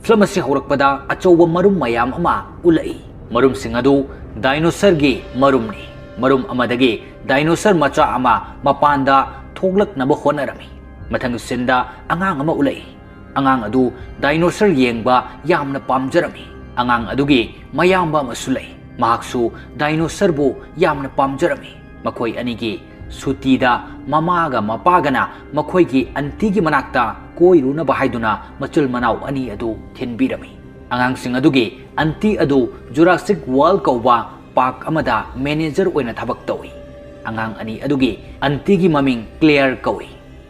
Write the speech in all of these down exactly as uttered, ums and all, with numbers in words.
Film ꯑꯁꯤ ꯍꯧꯔꯛꯄꯗ ꯑꯆꯧꯕ ꯃꯔꯨꯝ ꯃꯌꯥꯝ ꯑꯃ ꯎꯠꯂꯛꯏ꯫ ꯃꯔꯨꯝꯁꯤꯡ ꯑꯗꯨ ꯗꯥꯏꯅꯣꯁꯔꯒꯤ ꯃꯔꯨꯝꯅꯤ꯫ ꯃꯔꯨꯝ ꯑꯃꯗꯒꯤ ꯗꯥꯏꯅꯣꯁꯔ ꯃꯆꯥ ꯑꯃ ꯃꯄꯥꯟꯗ ꯊꯣꯛꯂꯛꯅꯕ ꯍꯣꯠꯅꯔꯝꯃꯤ꯫ ꯃꯊꯪꯒꯤ ꯁꯤꯟꯗ ꯑꯉꯥꯡ ꯑꯃ ꯎꯠꯂꯛꯏ꯫ ꯑꯉꯥꯡ ꯑꯗꯨ ꯗꯥꯏꯅꯣꯁꯔ ꯌꯦꯡꯕ ꯌꯥꯝꯅ ꯄꯥꯝꯖꯔꯝꯃꯤ꯫ ꯑꯉꯥꯡ ꯑꯗꯨꯒꯤ ꯃꯌꯥꯝꯕ ꯑꯃꯁꯨ ꯂꯩ꯫ ꯃꯍꯥꯛꯁꯨ ꯗꯥꯏꯅꯣꯁꯔꯕꯨ ꯌꯥꯝꯅ ꯄꯥꯝꯖꯔꯝꯃꯤ꯫ ꯃꯈꯣꯏ ꯑꯅꯤꯒꯤ ꯁꯨꯇꯤꯗ ꯃꯃꯥꯒ ꯃꯄꯥꯒꯅ ꯃꯈꯣꯏꯒꯤ ꯑꯟꯇꯤꯒꯤ ꯃꯅꯥꯛꯇ ꯀꯣꯏꯔꯨꯅꯕ ꯍꯥꯏꯗꯨꯅ ꯃꯆꯤꯜ ꯃꯅꯥꯎ ꯑꯅꯤ ꯑꯗꯨ ꯊꯤꯟꯕꯤꯔꯝꯃꯤ꯫ ꯑꯉꯥꯡꯁꯤꯡ ꯑꯗꯨꯒꯤ ꯑꯟꯇꯤ ꯑꯗꯨ ꯖꯨꯔꯥꯁꯤꯛ ꯋꯥꯔꯜ ꯀꯧꯕ ꯄꯥꯔꯛ ꯑꯃꯗ ꯃꯦꯅꯦꯖꯔ ꯑꯣꯏꯅ ꯊꯕꯛ ꯇꯧꯏ꯫ ꯑꯉꯥꯡ ꯑꯅꯤ ꯑꯗꯨꯒꯤ ꯑꯟꯇꯤꯒꯤ ꯃꯃꯤꯡ ꯀ꯭ꯂꯦꯌꯔ ꯀꯧꯏ꯫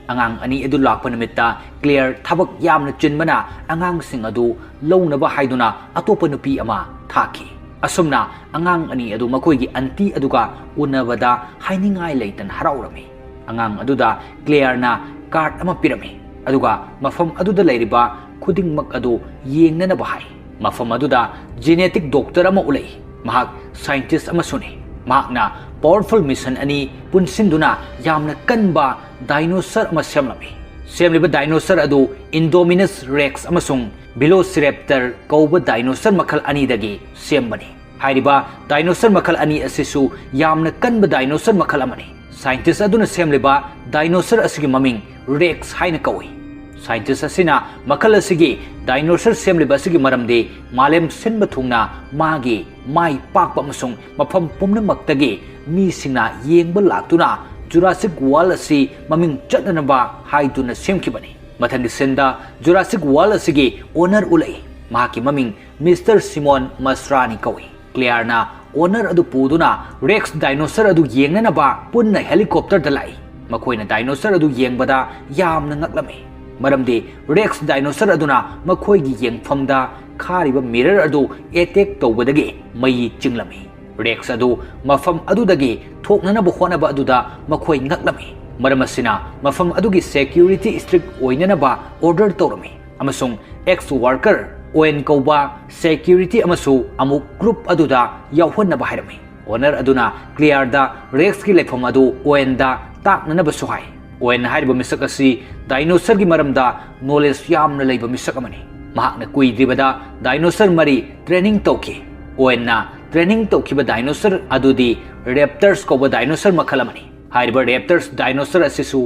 ꯑꯉꯥꯡ ꯑꯅꯤ ꯑꯗꯨ ꯂꯥꯛꯄ ꯅꯨꯃꯤꯠꯇ ꯀ꯭ꯂꯦꯌꯔ ꯊꯕꯛ ꯌꯥꯝꯅ ꯆꯤꯟꯕꯅ ꯑꯉꯥꯡꯁꯤꯡ ꯑꯗꯨ ꯂꯧꯅꯕ ꯍꯥꯏꯗꯨꯅ ꯑꯇꯣꯞꯄ ꯅꯨꯄꯤ ꯑꯃ ꯊꯥꯈꯤ꯫ ꯑꯁꯨꯝꯅ ꯑꯉꯥꯡ ꯑꯅꯤ ꯑꯗꯨ ꯃꯈꯣꯏꯒꯤ ꯑꯟꯇꯤ ꯑꯗꯨꯒ ꯎꯅꯕꯗ ꯍꯥꯏꯅꯤꯡꯉꯥꯏ ꯂꯩꯇꯅ ꯍꯔꯥꯎꯔꯝꯃꯤ꯫ ꯑꯉꯥꯡ ꯑꯗꯨꯗ ꯀ꯭ꯂꯦꯌꯔꯅ ꯀꯥꯔꯗ ꯑꯃ ꯄꯤꯔꯝꯃꯤ, ꯑꯗꯨꯒ ꯃꯐꯝ ꯑꯗꯨꯗ ꯂꯩꯔꯤꯕ ꯈꯨꯗꯤꯡꯃꯛ ꯑꯗꯨ ꯌꯦꯡꯅꯅꯕ ꯍꯥꯏ꯫ ꯃꯐꯝ ꯑꯗꯨꯗ ꯖꯦꯅꯦꯇꯤꯛ ꯗꯣꯛꯇꯔ ꯑꯃ ꯎꯠꯂꯛꯏ꯫ ꯃꯍꯥꯛ ꯁꯥꯏꯟꯇꯤꯁ ꯑꯃꯁꯨꯅꯤ꯫ ꯃꯍꯥꯛꯅ ꯄꯥꯋꯔꯐꯨꯜ ꯃꯤꯁꯟ ꯑꯅꯤ ꯄꯨꯟꯁꯤꯟꯗꯨꯅ ꯌꯥꯝꯅ ꯀꯟꯕ ꯗꯥꯏꯅꯣꯁꯔ ꯑꯃ ꯁꯦꯝꯂꯝꯃꯤ꯫ ꯁꯦꯝꯂꯤꯕ ꯗꯥꯏꯅꯣꯁꯔ ꯑꯗꯨ ꯏꯟꯗꯣꯃꯤꯅꯁ ꯔꯦꯛꯁ ꯑꯃꯁꯨꯡ ꯚꯤꯂꯣꯁꯤꯔꯦꯞꯇꯔ ꯀꯧꯕ ꯗꯥꯏꯅꯣꯁꯔ ꯃꯈꯜ ꯑꯅꯤꯗꯒꯤ ꯁꯦꯝꯕꯅꯤ꯫ ꯍꯥꯏꯔꯤꯕ ꯗꯥꯏꯅꯣꯁꯔ ꯃꯈꯜ ꯑꯅꯤ ꯑꯁꯤꯁꯨ ꯌꯥꯝꯅ ꯀꯟꯕ ꯗꯥꯏꯅꯣꯁꯔ ꯃꯈꯜ ꯑꯃꯅꯤ꯫ ꯁꯥꯏꯟꯇꯤꯁ ꯑꯗꯨꯅ ꯁꯦꯝꯂꯤꯕ ꯗꯥꯏꯅꯣꯁꯔ ꯑꯁꯤꯒꯤ ꯃꯃꯤꯡ ꯔꯦꯛꯁ ꯍꯥꯏꯅ ꯀꯧꯏ꯫ ꯁꯥꯏꯟꯇꯤꯁ ꯑꯁꯤꯅ ꯃꯈꯜ ꯑꯁꯤꯒꯤ ꯗꯥꯏꯅꯣꯁꯔ ꯁꯦꯝꯂꯤꯕ ꯑꯁꯤꯒꯤ ꯃꯔꯝꯗꯤ ꯃꯥꯂꯦꯝ ꯁꯤꯟꯕ ꯊꯨꯡꯅ ꯃꯥꯒꯤ ꯃꯥꯏ ꯄꯥꯛꯄ ꯑꯃꯁꯨꯡ ꯃꯐꯝ ꯄꯨꯝꯅꯃꯛꯇꯒꯤ ꯃꯤꯁꯤꯡꯅ ꯌꯦꯡꯕ ꯂꯥꯛꯇꯨꯅ ꯖꯨꯔꯥꯁꯤꯛ ꯋꯥꯔꯜ ꯑꯁꯤ ꯃꯃꯤꯡ ꯆꯠꯅꯅꯕ ꯍꯥꯏꯗꯨꯅ ꯁꯦꯝꯈꯤꯕꯅꯤ꯫ ꯃꯊꯪꯒꯤ ꯁꯤꯟꯗ ꯖꯨꯔꯥꯁꯤꯛ ꯋꯥꯔꯜ ꯑꯁꯤꯒꯤ ꯑꯣꯅꯔ ꯎꯠꯂꯛꯏ꯫ ꯃꯍꯥꯛꯀꯤ ꯃꯃꯤꯡ ꯃꯤꯁꯇꯔ ꯁꯤꯃꯣꯟ ꯃꯁ꯭ꯔꯥꯅꯤ ꯀꯧꯏ꯫ ꯀ꯭ꯂꯦꯌꯔꯅ ꯑꯣꯅꯔ ꯑꯗꯨ ꯄꯨꯗꯨꯅ ꯔꯦꯛꯁ ꯗꯥꯏꯅꯣꯁꯔ ꯑꯗꯨ ꯌꯦꯡꯅꯅꯕ ꯄꯨꯟꯅ ꯍꯦꯂꯤꯀꯣꯞꯇꯔꯗ ꯂꯥꯛꯏ꯫ ꯃꯈꯣꯏꯅ ꯗꯥꯏꯅꯣꯁꯔ ꯑꯗꯨ ꯌꯦꯡꯕꯗ ꯌꯥꯝꯅ ꯉꯛꯂꯝꯃꯤ, ꯃꯔꯝꯗꯤ ꯔꯦꯛꯁ ꯗꯥꯏꯅꯣꯁꯔ ꯑꯗꯨꯅ ꯃꯈꯣꯏꯒꯤ ꯌꯦꯡꯐꯝꯗ ꯈꯥꯔꯤꯕ ꯃꯤꯔꯔ ꯑꯗꯨ ꯑꯦꯇꯦꯛ ꯇꯧꯕꯗꯒꯤ ꯃꯩ ꯆꯤꯡꯂꯝꯃꯤ꯫ ꯔꯦꯛꯁ ꯑꯗꯨ ꯃꯐꯝ ꯑꯗꯨꯗꯒꯤ ꯊꯣꯛꯅꯅꯕ ꯍꯣꯠꯅꯕ ꯑꯗꯨꯗ ꯃꯈꯣꯏ ꯉꯛꯂꯝꯃꯤ꯫ ꯃꯔꯝ ꯑꯁꯤꯅ ꯃꯐꯝ ꯑꯗꯨꯒꯤ ꯁꯦꯀ꯭ꯌꯨꯔꯤꯇꯤ ꯁ꯭ꯇ꯭ꯔꯤꯛ ꯑꯣꯏꯅꯅꯕ ꯑꯣꯔꯗꯔ ꯇꯧꯔꯝꯃꯤ ꯑꯃꯁꯨꯡ ꯑꯦꯛꯁ ꯋꯥꯔꯀꯔ ꯑꯣꯌꯦꯟ ꯀꯧꯕ ꯁꯦꯀ꯭ꯌꯨꯔꯤꯇꯤ ꯑꯃꯁꯨ ꯑꯃꯨꯛ ꯒ꯭ꯔꯨꯞ ꯑꯗꯨꯗ ꯌꯥꯎꯍꯟꯅꯕ ꯍꯥꯏꯔꯝꯃꯤ꯫ ꯑꯣꯅꯔ ꯑꯗꯨꯅ ꯀ꯭ꯂꯤꯌꯥꯔꯗ ꯔꯦꯛꯁꯀꯤ ꯂꯩꯐꯝ ꯑꯗꯨ ꯑꯣꯌꯦꯟꯗ ꯇꯥꯛꯅꯅꯕꯁꯨ ꯍꯥꯏ꯫ ꯑꯣꯌꯦꯟ ꯍꯥꯏꯔꯤꯕ ꯃꯤꯁꯛ ꯑꯁꯤ ꯗꯥꯏꯅꯣꯁꯔꯒꯤ ꯃꯔꯝꯗ ꯅꯣꯂꯦꯖ ꯌꯥꯝꯅ ꯂꯩꯕ ꯃꯤꯁꯛ ꯑꯃꯅꯤ꯫ ꯃꯍꯥꯛꯅ ꯀꯨꯏꯗ꯭ꯔꯤꯕꯗ ꯗꯥꯏꯅꯣꯁꯔ ꯃꯔꯤ ꯇ꯭ꯔꯦꯅꯤꯡ ꯇꯧꯈꯤ꯫ ꯑꯣꯋꯦꯟꯅ ꯇ꯭ꯔꯦꯅꯤꯡ ꯇꯧꯈꯤꯕ ꯗꯥꯏꯅꯣꯁꯔ ꯑꯗꯨꯗꯤ ꯔꯦꯞꯇꯔꯁ ꯀꯧꯕ ꯗꯥꯏꯅꯣꯁꯔ ꯃꯈꯜ ꯑꯃꯅꯤ꯫ ꯍꯥꯏꯔꯤꯕ ꯔꯦꯞꯇꯔꯁ ꯗꯥꯏꯅꯣꯁꯔ ꯑꯁꯤꯁꯨ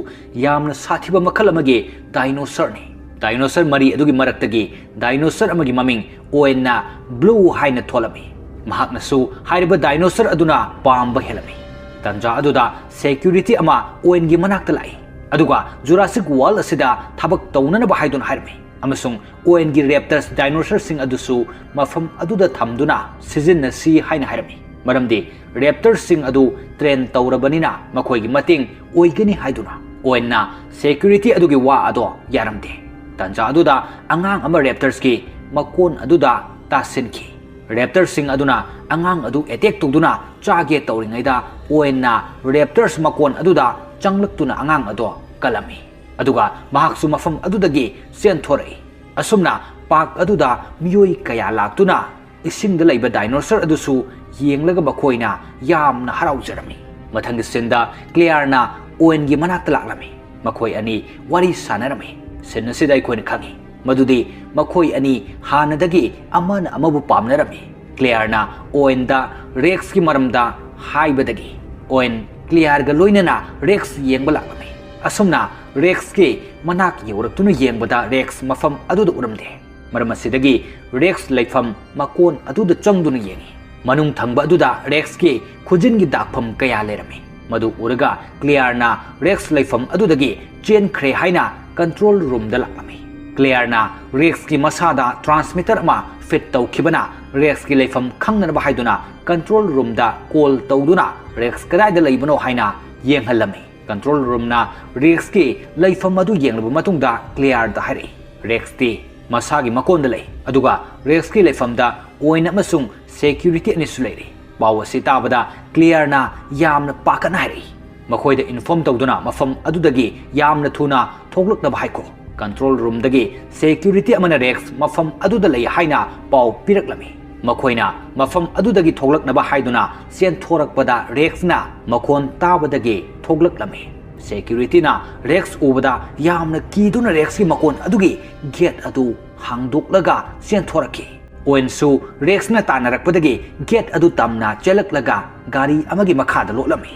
ꯌꯥꯝꯅ ꯁꯥꯊꯤꯕ ꯃꯈꯜ ꯑꯃꯒꯤ ꯗꯥꯏꯅꯣꯁꯔꯅꯤ꯫ ꯗꯥꯏꯅꯣꯁꯔ ꯃꯔꯤ ꯑꯗꯨꯒꯤ ꯃꯔꯛꯇꯒꯤ ꯗꯥꯏꯅꯣꯁꯔ ꯑꯃꯒꯤ ꯃꯃꯤꯡ ꯑꯣꯋꯦꯟꯅ ꯕ꯭ꯂꯨ ꯍꯥꯏꯅ ꯊꯣꯜꯂꯝꯃꯤ꯫ ꯃꯍꯥꯛꯅꯁꯨ ꯍꯥꯏꯔꯤꯕ ꯗꯥꯏꯅꯣꯁꯔ ꯑꯗꯨꯅ ꯄꯥꯝꯕ ꯍꯦꯜꯂꯝꯃꯤ꯫ ꯇꯟꯖꯥ ꯑꯗꯨꯗ ꯁꯦꯀ꯭ꯌꯨꯔꯤꯇꯤ ꯑꯃ ꯑꯣꯋꯦꯟꯒꯤ ꯃꯅꯥꯛꯇ ꯂꯥꯛꯏ, ꯑꯗꯨꯒ ꯖꯨꯔꯥꯁꯤꯛ ꯋꯥꯔꯜꯗ ꯑꯁꯤꯗ ꯊꯕꯛ ꯇꯧꯅꯅꯕ ꯍꯥꯏꯗꯨꯅ ꯍꯥꯏꯔꯝꯃꯤ, ꯑꯃꯁꯨꯡ ꯑꯣꯋꯦꯟꯒꯤ ꯔꯦꯞꯇꯔꯁ ꯗꯥꯏꯅꯣꯁꯔꯁꯤꯡ ꯑꯗꯨꯁꯨ ꯃꯐꯝ ꯑꯗꯨꯗ ꯊꯝꯗꯨꯅ ꯁꯤꯖꯤꯟꯅꯁꯤ ꯍꯥꯏꯅ ꯍꯥꯏꯔꯝꯃꯤ, ꯃꯔꯝꯗꯤ ꯔꯦꯞꯇꯔꯁꯤꯡ ꯑꯗꯨ ꯇ꯭ꯔꯦꯟ ꯇꯧꯔꯕꯅꯤꯅ ꯃꯈꯣꯏꯒꯤ ꯃꯇꯦꯡ ꯑꯣꯏꯒꯅꯤ ꯍꯥꯏꯗꯨꯅ꯫ ꯑꯣꯋꯦꯟꯅ ꯁꯦꯀ꯭ꯌꯨꯔꯤꯇꯤ ꯑꯗꯨꯒꯤ ꯋꯥ ꯑꯗꯣ ꯌꯥꯔꯝꯗꯦ꯫ ꯇꯟꯖꯥ ꯑꯗꯨꯗ ꯑꯉꯥꯡ ꯑꯃ ꯔꯦꯞꯇꯔꯁꯀꯤ ꯃꯀꯣꯟ ꯑꯗꯨꯗ ꯇꯥꯁꯤꯟꯈꯤ꯫ ꯔꯦꯞꯇꯔꯁꯤꯡ ꯑꯗꯨꯅ ꯑꯉꯥꯡ ꯑꯗꯨ ꯑꯦꯇꯦꯛ ꯇꯧꯗꯨꯅ ꯆꯥꯒꯦ ꯇꯧꯔꯤꯉꯩꯗ ꯑꯣꯋꯦꯟꯅ ꯔꯦꯞꯇꯔꯁ ꯃꯀꯣꯟ ꯑꯗꯨꯗ ꯆꯪꯂꯛꯇꯨꯅ ꯑꯉꯥꯡ ꯑꯗꯣ ꯀꯜꯂꯝꯃꯤ, ꯑꯗꯨꯒ ꯃꯍꯥꯛꯁꯨ ꯃꯐꯝ ꯑꯗꯨꯗꯒꯤ ꯆꯦꯟꯊꯣꯔꯛꯏ꯫ ꯑꯁꯨꯝꯅ ꯄꯥꯔꯛ ꯑꯗꯨꯗ ꯃꯤꯑꯣꯏ ꯀꯌꯥ ꯂꯥꯛꯇꯨꯅ ꯏꯁꯤꯡꯗ ꯂꯩꯕ ꯗꯥꯏꯅꯣꯁꯔ ꯑꯗꯨꯁꯨ ꯌꯦꯡꯂꯒ ꯃꯈꯣꯏꯅ ꯌꯥꯝꯅ ꯍꯔꯥꯎꯖꯔꯝꯃꯤ꯫ ꯃꯊꯪꯒꯤ ꯁꯤꯟꯗ ꯀ꯭ꯂꯦꯌꯥꯔꯅ ꯑꯣꯋꯦꯟꯒꯤ ꯃꯅꯥꯛꯇ ꯂꯥꯛꯂꯝꯃꯤ꯫ ꯃꯈꯣꯏ ꯑꯅꯤ ꯋꯥꯔꯤ ꯁꯥꯟꯅꯔꯝꯃꯤ꯫ ꯁꯤꯟ ꯑꯁꯤꯗ ꯑꯩꯈꯣꯏꯅ ꯈꯪꯉꯤ ꯃꯗꯨꯗꯤ ꯃꯈꯣꯏ ꯑꯅꯤ ꯍꯥꯟꯅꯗꯒꯤ ꯑꯃꯅ ꯑꯃꯕꯨ ꯄꯥꯝꯅꯔꯝꯃꯤ꯫ ꯀ꯭ꯂꯦꯌꯥꯔꯅ ꯑꯣꯋꯦꯟꯗ ꯔꯦꯛꯁꯀꯤ ꯃꯔꯝꯗ ꯍꯥꯏꯕꯗꯒꯤ ꯑꯣꯋꯦꯟ ꯀ꯭ꯂꯦꯌꯥꯔꯒ ꯂꯣꯏꯅꯅ ꯔꯦꯛꯁ ꯌꯦꯡꯕ ꯂꯥꯛꯂꯝꯃꯤ꯫ ꯑꯁꯨꯝꯅ ꯔꯦꯛꯁꯀꯤ ꯃꯅꯥꯛ ꯌꯧꯔꯛꯇꯨꯅ ꯌꯦꯡꯕꯗ ꯔꯦꯛꯁ ꯃꯐꯝ ꯑꯗꯨꯗ ꯎꯔꯝꯗꯦ꯫ ꯃꯔꯝ ꯑꯁꯤꯗꯒꯤ ꯔꯦꯛꯁ ꯂꯩꯐꯝ ꯃꯀꯣꯟ ꯑꯗꯨꯗ ꯆꯪꯗꯨꯅ ꯌꯦꯡꯉꯤ꯫ ꯃꯅꯨꯡ ꯊꯪꯕ ꯑꯗꯨꯗ ꯔꯦꯛꯁꯀꯤ ꯈꯨꯖꯤꯟꯒꯤ ꯗꯥꯛꯐꯝ ꯀꯌꯥ ꯂꯩꯔꯝꯃꯤ꯫ ꯃꯗꯨ ꯎꯔꯒ ꯀ꯭ꯂꯦꯌꯥꯔꯅ ꯔꯦꯛꯁ ꯂꯩꯐꯝ ꯑꯗꯨꯗꯒꯤ ꯆꯦꯟꯈ꯭ꯔꯦ ꯍꯥꯏꯅ ꯀꯟꯇ꯭ꯔꯣꯜ ꯔꯨꯝꯗ ꯂꯥꯛꯂꯝꯃꯤ꯫ ꯀ꯭ꯂꯦꯌꯥꯔꯅ ꯔꯦꯛꯁꯀꯤ ꯃꯁꯥꯗ ꯇ꯭ꯔꯥꯟꯁꯃꯤꯇꯔ ꯑꯃ ꯐꯤꯠ ꯇꯧꯈꯤꯕꯅ ꯔꯦꯛꯁꯀꯤ ꯂꯩꯐꯝ ꯈꯪꯅꯅꯕ ꯍꯥꯏꯗꯨꯅ ꯀꯟꯇ꯭ꯔꯣꯜ ꯔꯨꯝꯗ ꯀꯣꯜ ꯇꯧꯗꯨꯅ ꯔꯦꯛꯁ ꯀꯗꯥꯏꯗ ꯂꯩꯕꯅꯣ ꯍꯥꯏꯅ ꯌꯦꯡꯍꯜꯂꯝꯃꯤ꯫ ꯀꯟꯇ꯭ꯔꯣꯜ ꯔꯨꯝꯅ ꯔꯦꯛꯁꯀꯤ ꯂꯩꯐꯝ ꯑꯗꯨ ꯌꯦꯡꯂꯕ ꯃꯇꯨꯡꯗ ꯀ꯭ꯂꯦꯌꯥꯔꯗ ꯍꯥꯏꯔꯛꯏ, "ꯔꯦꯛꯁꯇꯤ ꯃꯁꯥꯒꯤ ꯃꯀꯣꯟꯗ ꯂꯩ, ꯑꯗꯨꯒ ꯔꯦꯛꯁꯀꯤ ꯂꯩꯐꯝꯗ ꯑꯣꯋꯦꯟ ꯑꯃꯁꯨꯡ ꯁꯦꯀ꯭ꯌꯨꯔꯤꯇꯤ ꯑꯅꯤꯁꯨ ꯂꯩꯔꯤ꯫" ꯄꯥꯎ ꯑꯁꯤ ꯇꯥꯕꯗ ꯀ꯭ꯂꯦꯌꯥꯔꯅ ꯌꯥꯝꯅ ꯄꯥꯈꯠꯅ ꯍꯥꯏꯔꯛꯏ꯫ ꯃꯈꯣꯏꯗ ꯏꯟꯐꯣꯔꯝ ꯇꯧꯗꯨꯅ ꯃꯐꯝ ꯑꯗꯨꯗꯒꯤ ꯌꯥꯝꯅ ꯊꯨꯅ ꯊꯣꯛꯂꯛꯅꯕ ꯍꯥꯏꯈꯣ꯫ ꯀꯟꯇ꯭ꯔꯣꯜ ꯔꯨꯝꯗꯒꯤ ꯁꯦꯀ꯭ꯌꯨꯔꯤꯇꯤ ꯑꯃꯅ ꯔꯦꯛꯁ ꯃꯐꯝ ꯑꯗꯨꯗ ꯂꯩ ꯍꯥꯏꯅ ꯄꯥꯎ ꯄꯤꯔꯛꯂꯝꯃꯤ꯫ ꯃꯈꯣꯏꯅ ꯃꯐꯝ ꯑꯗꯨꯗꯒꯤ ꯊꯣꯛꯂꯛꯅꯕ ꯍꯥꯏꯗꯨꯅ ꯆꯦꯟꯊꯣꯔꯛꯄꯗ ꯔꯦꯛꯁꯅ ꯃꯈꯣꯟ ꯇꯥꯕꯗꯒꯤ ꯊꯣꯛꯂꯛꯂꯝꯃꯤ꯫ Securityꯅ ꯔꯦꯛꯁ ꯎꯕꯗ ꯌꯥꯝꯅ ꯀꯤꯗꯨꯅ ꯔꯦꯛꯁꯀꯤ ꯃꯀꯣꯟ ꯑꯗꯨꯒꯤ ꯒꯦꯠ ꯑꯗꯨ ꯍꯥꯡꯗꯣꯛꯂꯒ ꯆꯦꯟꯊꯣꯔꯛꯈꯤ꯫ ꯑꯣꯋꯦꯟꯁꯨ ꯔꯦꯛꯁꯅ ꯇꯥꯟꯅꯔꯛꯄꯗꯒꯤ ꯒꯦꯠ ꯑꯗꯨ ꯇꯝꯅ ꯆꯦꯜꯂꯛꯂꯒ ꯒꯥꯔꯤ ꯑꯃꯒꯤ ꯃꯈꯥꯗ ꯂꯣꯠꯂꯝꯃꯤ꯫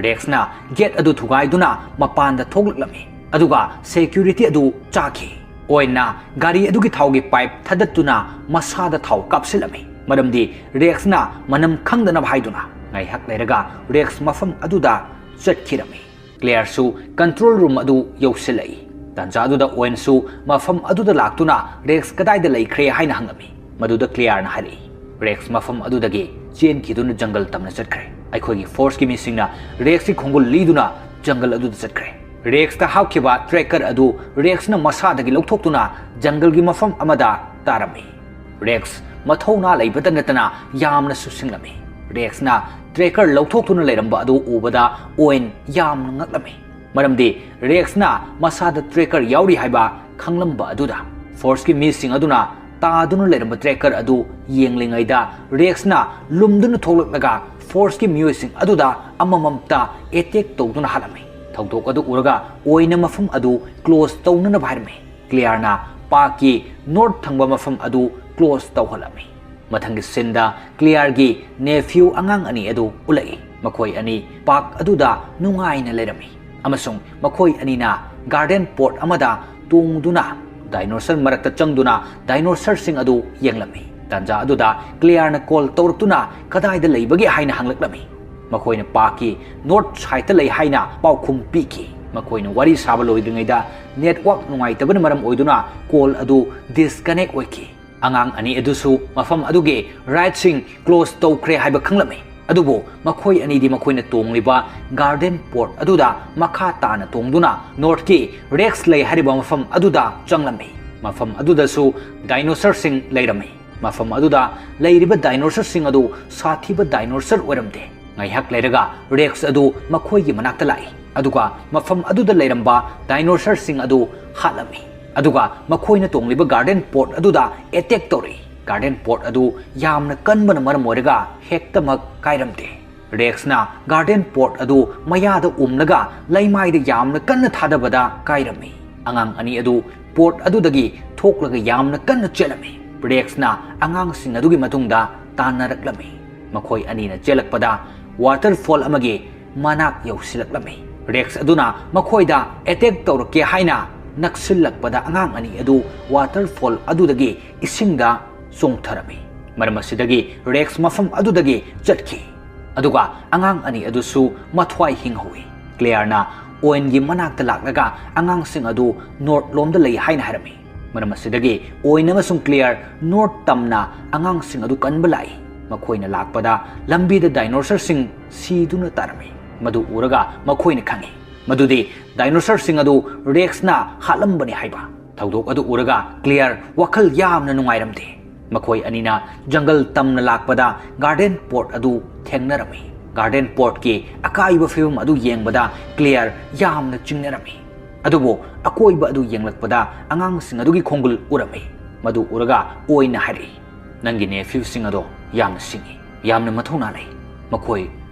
ꯔꯦꯛꯁꯅ ꯒꯦꯠ ꯑꯗꯨ ꯊꯨꯒꯥꯏꯗꯨꯅ ꯃꯄꯥꯟꯗ ꯊꯣꯛꯂꯛꯂꯝꯃꯤ, ꯑꯗꯨꯒ ꯁꯦꯀ꯭ꯌꯨꯔꯤꯇꯤ ꯑꯗꯨ ꯆꯥꯈꯤ꯫ ꯑꯣꯋꯦꯟꯅ ꯒꯥꯔꯤ ꯑꯗꯨꯒꯤ ꯊꯥꯎꯒꯤ ꯄꯥꯏꯞ ꯊꯥꯗꯠꯇꯨꯅ ꯃꯁꯥꯗ ꯊꯥꯎ ꯀꯥꯞꯁꯤꯜꯂꯝꯃꯤ, ꯃꯔꯝꯗꯤ ꯔꯦꯛꯁꯅ ꯃꯅꯝ ꯈꯪꯗꯅꯕ ꯍꯥꯏꯗꯨꯅ꯫ ꯉꯥꯏꯍꯥꯛ ꯂꯩꯔꯒ ꯔꯦꯛꯁ ꯃꯐꯝ ꯑꯗꯨꯗ ꯆꯠꯈꯤꯔꯝꯃꯤ꯫ ꯀ꯭ꯂꯦꯌꯔꯁꯨ ꯀꯟꯇ꯭ꯔꯣꯜ ꯔꯨꯝ ꯑꯗꯨ ꯌꯧꯁꯤꯜꯂꯛꯏ꯫ ꯇꯥꯟꯖꯥ ꯑꯗꯨꯗ ꯑꯣꯋꯦꯟꯁꯨ ꯃꯐꯝ ꯑꯗꯨꯗ ꯂꯥꯛꯇꯨꯅ ꯔꯦꯛꯁ ꯀꯗꯥꯏꯗ ꯂꯩꯈ꯭ꯔꯦ ꯍꯥꯏꯅ ꯍꯪꯂꯝꯃꯤ꯫ ꯃꯗꯨꯗ ꯀ꯭ꯂꯦꯌꯔꯅ ꯍꯥꯏꯔꯛꯏ, "ꯔꯦꯛꯁ ꯃꯐꯝ ꯑꯗꯨꯗꯒꯤ ꯆꯦꯟꯈꯤꯗꯨꯅ ꯖꯪꯒꯜ ꯇꯝꯅ ꯆꯠꯈ꯭ꯔꯦ꯫ ꯑꯩꯈꯣꯏꯒꯤ ꯐꯣꯔꯁꯀꯤ ꯃꯤꯁꯤꯡꯅ ꯔꯦꯛꯁꯀꯤ ꯈꯣꯡꯒꯨꯜ ꯂꯤꯗꯨꯅ ꯖꯪꯒꯜ ꯑꯗꯨꯗ ꯆꯠꯈ꯭ꯔꯦ꯫ ꯔꯦꯛꯁꯇ ꯍꯥꯞꯈꯤꯕ ꯇ꯭ꯔꯦꯀꯔ ꯑꯗꯨ ꯔꯦꯛꯁꯅ ꯃꯁꯥꯗꯒꯤ ꯂꯧꯊꯣꯛꯇꯨꯅ ꯖꯪꯒꯜꯒꯤ ꯃꯐꯝ ꯑꯃꯗ ꯇꯥꯔꯝꯃꯤ꯫ ꯔꯦꯛꯁ ꯃꯊꯧꯅꯥ ꯂꯩꯕꯇ ꯅꯠꯇꯅ ꯌꯥꯝꯅꯁꯨ ꯁꯤꯡꯂꯝꯃꯤ꯫ ꯔꯦꯛꯁꯅ ꯇ꯭ꯔꯦꯀꯔ ꯂꯧꯊꯣꯛꯇꯨꯅ ꯂꯩꯔꯝꯕ ꯑꯗꯨ ꯎꯕꯗ ꯑꯣꯋꯦꯟ ꯌꯥꯝꯅ ꯉꯛꯂꯝꯃꯤ, ꯃꯔꯝꯗꯤ ꯔꯦꯛꯁꯅ ꯃꯁꯥꯗ ꯇ꯭ꯔꯦꯀꯔ ꯌꯥꯎꯔꯤ ꯍꯥꯏꯕ ꯈꯪꯂꯝꯕ ꯑꯗꯨꯗ꯫ ꯐꯣꯔꯁꯀꯤ ꯃꯤꯁꯤꯡ ꯑꯗꯨꯅ ꯇꯥꯗꯨꯅ ꯂꯩꯔꯝꯕ ꯇ꯭ꯔꯦꯀꯔ ꯑꯗꯨ ꯌꯦꯡꯂꯤꯉꯩꯗ ꯔꯦꯛꯁꯅ ꯂꯨꯝꯗꯨꯅ ꯊꯣꯛꯂꯛꯂꯒ ꯐꯣꯔꯁꯀꯤ ꯃꯤꯑꯣꯏꯁꯤꯡ ꯑꯗꯨꯗ ꯑꯃꯃꯝꯇ ꯑꯦꯇꯦꯛ ꯇꯧꯗꯨꯅ ꯍꯥꯠꯂꯝꯃꯤ꯫ ꯊꯧꯗꯣꯛ ꯑꯗꯨ ꯎꯔꯒ ꯑꯣꯋꯦꯟꯅ ꯃꯐꯝ ꯑꯗꯨ ꯀ꯭ꯂꯣꯖ ꯇꯧꯅꯅꯕ ꯍꯥꯏꯔꯝꯃꯤ꯫ ꯀ꯭ꯂꯤꯌꯥꯔꯅ ꯄꯥꯔꯛꯀꯤ ꯅꯣꯔꯠ ꯊꯪꯕ ꯃꯐꯝ ꯑꯗꯨ ꯀ꯭ꯂꯣꯖ ꯇꯧꯍꯜꯂꯝꯃꯤ꯫ ꯃꯊꯪꯒꯤ ꯁꯤꯟꯗ ꯀ꯭ꯂꯤꯌꯥꯔꯒꯤ ꯅꯦꯐ꯭ꯌꯨ ꯑꯉꯥꯡ ꯑꯅꯤ ꯑꯗꯨ ꯎꯠꯂꯛꯏ꯫ ꯃꯈꯣꯏ ꯑꯅꯤ ꯄꯥꯔꯛ ꯑꯗꯨꯗ ꯅꯨꯡꯉꯥꯏꯅ ꯂꯩꯔꯝꯃꯤ ꯑꯃꯁꯨꯡ ꯃꯈꯣꯏ ꯑꯅꯤꯅ ꯒꯥꯔꯗꯦꯟ ꯄꯣꯠ ꯑꯃꯗ ꯇꯣꯡꯗꯨꯅ ꯗꯥꯏꯅꯣꯁꯔ ꯃꯔꯛꯇ ꯆꯪꯗꯨꯅ ꯗꯥꯏꯅꯣꯁꯔꯁꯤꯡ ꯑꯗꯨ ꯌꯦꯡꯂꯝꯃꯤ꯫ ꯇꯥꯟꯖꯥ ꯑꯗꯨꯗ ꯀ꯭ꯂꯤꯌꯥꯔꯅ ꯀꯣꯜ ꯇꯧꯔꯛꯇꯨꯅ ꯀꯗꯥꯏꯗ ꯂꯩꯕꯒꯦ ꯍꯥꯏꯅ ꯍꯪꯂꯛꯂꯝꯃꯤ꯫ ꯃꯈꯣꯏꯅ ꯄꯥꯔꯛꯀꯤ ꯅꯣꯔꯠ ꯁꯥꯏꯗꯇ ꯂꯩ ꯍꯥꯏꯅ ꯄꯥꯎꯈꯨꯝ ꯄꯤꯈꯤ꯫ ꯃꯈꯣꯏꯅ ꯋꯥꯔꯤ ꯁꯥꯕ ꯂꯣꯏꯗ꯭ꯔꯤꯉꯩꯗ ꯅꯦꯠꯋꯥꯛ ꯅꯨꯡꯉꯥꯏꯇꯕꯅ ꯃꯔꯝ ꯑꯣꯏꯗꯨꯅ ꯀꯣꯜ ꯑꯗꯨ ꯗꯤꯁꯀꯅꯦꯛ ꯑꯣꯏꯈꯤ꯫ ꯑꯉꯥꯡ ꯑꯅꯤ ꯑꯗꯨꯁꯨ ꯃꯐꯝ ꯑꯗꯨꯒꯤ ꯔꯥꯏꯗꯁꯤꯡ ꯀ꯭ꯂꯣꯖ ꯇꯧꯈ꯭ꯔꯦ ꯍꯥꯏꯕ ꯈꯪꯂꯝꯃꯤ, ꯑꯗꯨꯕꯨ ꯃꯈꯣꯏ ꯑꯅꯤꯗꯤ ꯃꯈꯣꯏꯅ ꯇꯣꯡꯂꯤꯕ ꯒꯥꯔꯗꯦꯟ ꯄꯣꯠ ꯑꯗꯨꯗ ꯃꯈꯥ ꯇꯥꯅ ꯇꯣꯡꯗꯨꯅ ꯅꯣꯔꯠꯀꯤ ꯔꯦꯛꯁ ꯂꯩ ꯍꯥꯏꯔꯤꯕ ꯃꯐꯝ ꯑꯗꯨꯗ ꯆꯪꯂꯝꯃꯤ꯫ ꯃꯐꯝ ꯑꯗꯨꯗꯁꯨ ꯗꯥꯏꯅꯣꯁꯔꯁꯤꯡ ꯂꯩꯔꯝꯃꯤ꯫ ꯃꯐꯝ ꯑꯗꯨꯗ ꯂꯩꯔꯤꯕ ꯗꯥꯏꯅꯣꯁꯔꯁꯤꯡ ꯑꯗꯨ ꯁꯥꯊꯤꯕ ꯗꯥꯏꯅꯣꯁꯔ ꯑꯣꯏꯔꯝꯗꯦ꯫ ꯉꯥꯏꯍꯥꯛ ꯂꯩꯔꯒ ꯔꯦꯛꯁ ꯑꯗꯨ ꯃꯈꯣꯏꯒꯤ ꯃꯅꯥꯛꯇ ꯂꯥꯛꯏ, ꯑꯗꯨꯒ ꯃꯐꯝ ꯑꯗꯨꯗ ꯂꯩꯔꯝꯕ ꯗꯥꯏꯅꯣꯁꯔꯁꯤꯡ ꯑꯗꯨ ꯍꯥꯠꯂꯝꯃꯤ꯫ ꯑꯗꯨꯒ ꯃꯈꯣꯏꯅ ꯇꯣꯡꯂꯤꯕ ꯒꯥꯔꯗꯦꯟ ꯄꯣꯠ ꯑꯗꯨꯗ ꯑꯦꯇꯦꯛ ꯇꯧꯔꯛꯏ꯫ ꯒꯥꯔꯗꯦꯟ ꯄꯣꯠ ꯑꯗꯨ ꯌꯥꯝꯅ ꯀꯟꯕꯅ ꯃꯔꯝ ꯑꯣꯏꯔꯒ ꯍꯦꯛꯇꯃꯛ ꯀꯥꯏꯔꯝꯗꯦ꯫ ꯔꯦꯛꯁꯅ ꯒꯥꯔꯗꯦꯟ ꯄꯣꯠ ꯑꯗꯨ ꯃꯌꯥꯗ ꯎꯝꯂꯒ ꯂꯩꯃꯥꯏꯗ ꯌꯥꯝꯅ ꯀꯟꯅ ꯊꯥꯗꯕꯗ ꯀꯥꯏꯔꯝꯃꯤ꯫ ꯑꯉꯥꯡ ꯑꯅꯤ ꯑꯗꯨ ꯄꯣꯠ ꯑꯗꯨꯗꯒꯤ ꯊꯣꯛꯂꯒ ꯌꯥꯝꯅ ꯀꯟꯅ ꯆꯦꯜꯂꯝꯃꯤ꯫ ꯔꯦꯛꯁꯅ ꯑꯉꯥꯡꯁꯤꯡ ꯑꯗꯨꯒꯤ ꯃꯇꯨꯡꯗ ꯇꯥꯟꯅꯔꯛꯂꯝꯃꯤ꯫ ꯃꯈꯣꯏ ꯑꯅꯤꯅ ꯆꯦꯜꯂꯛꯄꯗ ꯋꯥꯇꯔꯐꯣꯜ ꯑꯃꯒꯤ ꯃꯅꯥꯛ ꯌꯧꯁꯤꯜꯂꯛꯂꯝꯃꯤ꯫ ꯔꯦꯛꯁ ꯑꯗꯨꯅ ꯃꯈꯣꯏꯗ ꯑꯦꯇꯦꯛ ꯇꯧꯔꯛꯀꯦ ꯍꯥꯏꯅ ꯅꯛꯁꯤꯜꯂꯛꯄꯗ ꯑꯉꯥꯡ ꯑꯅꯤ ꯑꯗꯨ ꯋꯥꯇꯔꯐꯣꯜ ꯑꯗꯨꯗꯒꯤ ꯏꯁꯤꯡꯗ ꯆꯣꯡꯊꯔꯝꯃꯤ꯫ ꯃꯔꯝ ꯑꯁꯤꯗꯒꯤ ꯔꯦꯛꯁ ꯃꯐꯝ ꯑꯗꯨꯗꯒꯤ ꯆꯠꯈꯤ꯫ ꯑꯗꯨꯒ ꯑꯉꯥꯡ ꯑꯅꯤ ꯑꯗꯨꯁꯨ ꯃꯊ꯭ꯋꯥꯏ ꯍꯤꯡꯍꯧꯏ꯫ ꯀ꯭ꯂꯦꯌꯔꯅ ꯑꯣꯏꯟꯒꯤ ꯃꯅꯥꯛꯇ ꯂꯥꯛꯂꯒ ꯑꯉꯥꯡꯁꯤꯡ ꯑꯗꯨ ꯅꯣꯔꯠ ꯂꯣꯝꯗ ꯂꯩ ꯍꯥꯏꯅ ꯍꯥꯏꯔꯝꯃꯤ꯫ ꯃꯔꯝ ꯑꯁꯤꯗꯒꯤ ꯑꯣꯏꯟ ꯑꯃꯁꯨꯡ ꯀ꯭ꯂꯦꯌꯔ ꯅꯣꯔꯠ ꯇꯝꯅ ꯑꯉꯥꯡꯁꯤꯡ ꯑꯗꯨ ꯀꯟꯕ ꯂꯥꯛꯏ꯫ ꯃꯈꯣꯏꯅ ꯂꯥꯛꯄꯗ ꯂꯝꯕꯤꯗ ꯗꯥꯏꯅꯣꯁꯔꯁꯤꯡ ꯁꯤꯗꯨꯅ ꯇꯥꯔꯝꯃꯤ꯫ ꯃꯗꯨ ꯎꯔꯒ ꯃꯈꯣꯏꯅ ꯈꯪꯏ ꯃꯗꯨꯗꯤ ꯗꯥꯏꯅꯣꯁꯔꯁꯤꯡ ꯑꯗꯨ ꯔꯦꯛꯁꯅ ꯍꯥꯠꯂꯝꯕꯅꯤ ꯍꯥꯏꯕ꯫ ꯊꯧꯗꯣꯛ ꯑꯗꯨ ꯎꯔꯒ ꯀ꯭ꯂꯦꯌꯔ ꯋꯥꯈꯜ ꯌꯥꯝꯅ ꯅꯨꯡꯉꯥꯏꯔꯝꯗꯦ꯫ ꯃꯈꯣꯏ ꯑꯅꯤꯅ ꯖꯪꯒꯜ ꯇꯝꯅ ꯂꯥꯛꯄꯗ ꯒꯥꯔꯗꯦꯟ ꯄꯣꯠ ꯑꯗꯨ ꯊꯦꯡꯅꯔꯝꯃꯤ꯫ ꯒꯥꯔꯗꯦꯟ ꯄꯣꯠꯀꯤ ꯑꯀꯥꯏꯕ ꯐꯤꯕꯝ ꯑꯗꯨ ꯌꯦꯡꯕꯗ ꯀ꯭ꯂꯦꯌꯔ ꯌꯥꯝꯅ ꯆꯤꯡꯅꯔꯝꯃꯤ꯫ ꯑꯗꯨꯕꯨ ꯑꯀꯣꯏꯕ ꯑꯗꯨ ꯌꯦꯡꯂꯛꯄꯗ ꯑꯉꯥꯡꯁꯤꯡ ꯑꯗꯨꯒꯤ ꯈꯣꯡꯒꯨꯜ ꯎꯔꯝꯃꯤ꯫ ꯃꯗꯨ ꯎꯔꯒ ꯑꯣꯏꯟꯅ ꯍꯥꯏꯔꯛꯏ, "ꯅꯪꯒꯤ ꯅꯦꯐ꯭ꯌꯨꯁꯤꯡ ꯑꯗꯣ ꯌꯥꯝꯅ ꯁꯤꯡꯏ, ꯌꯥꯝꯅ ꯃꯊꯧꯅꯥ ꯂꯩ꯫ ꯃꯈꯣꯏ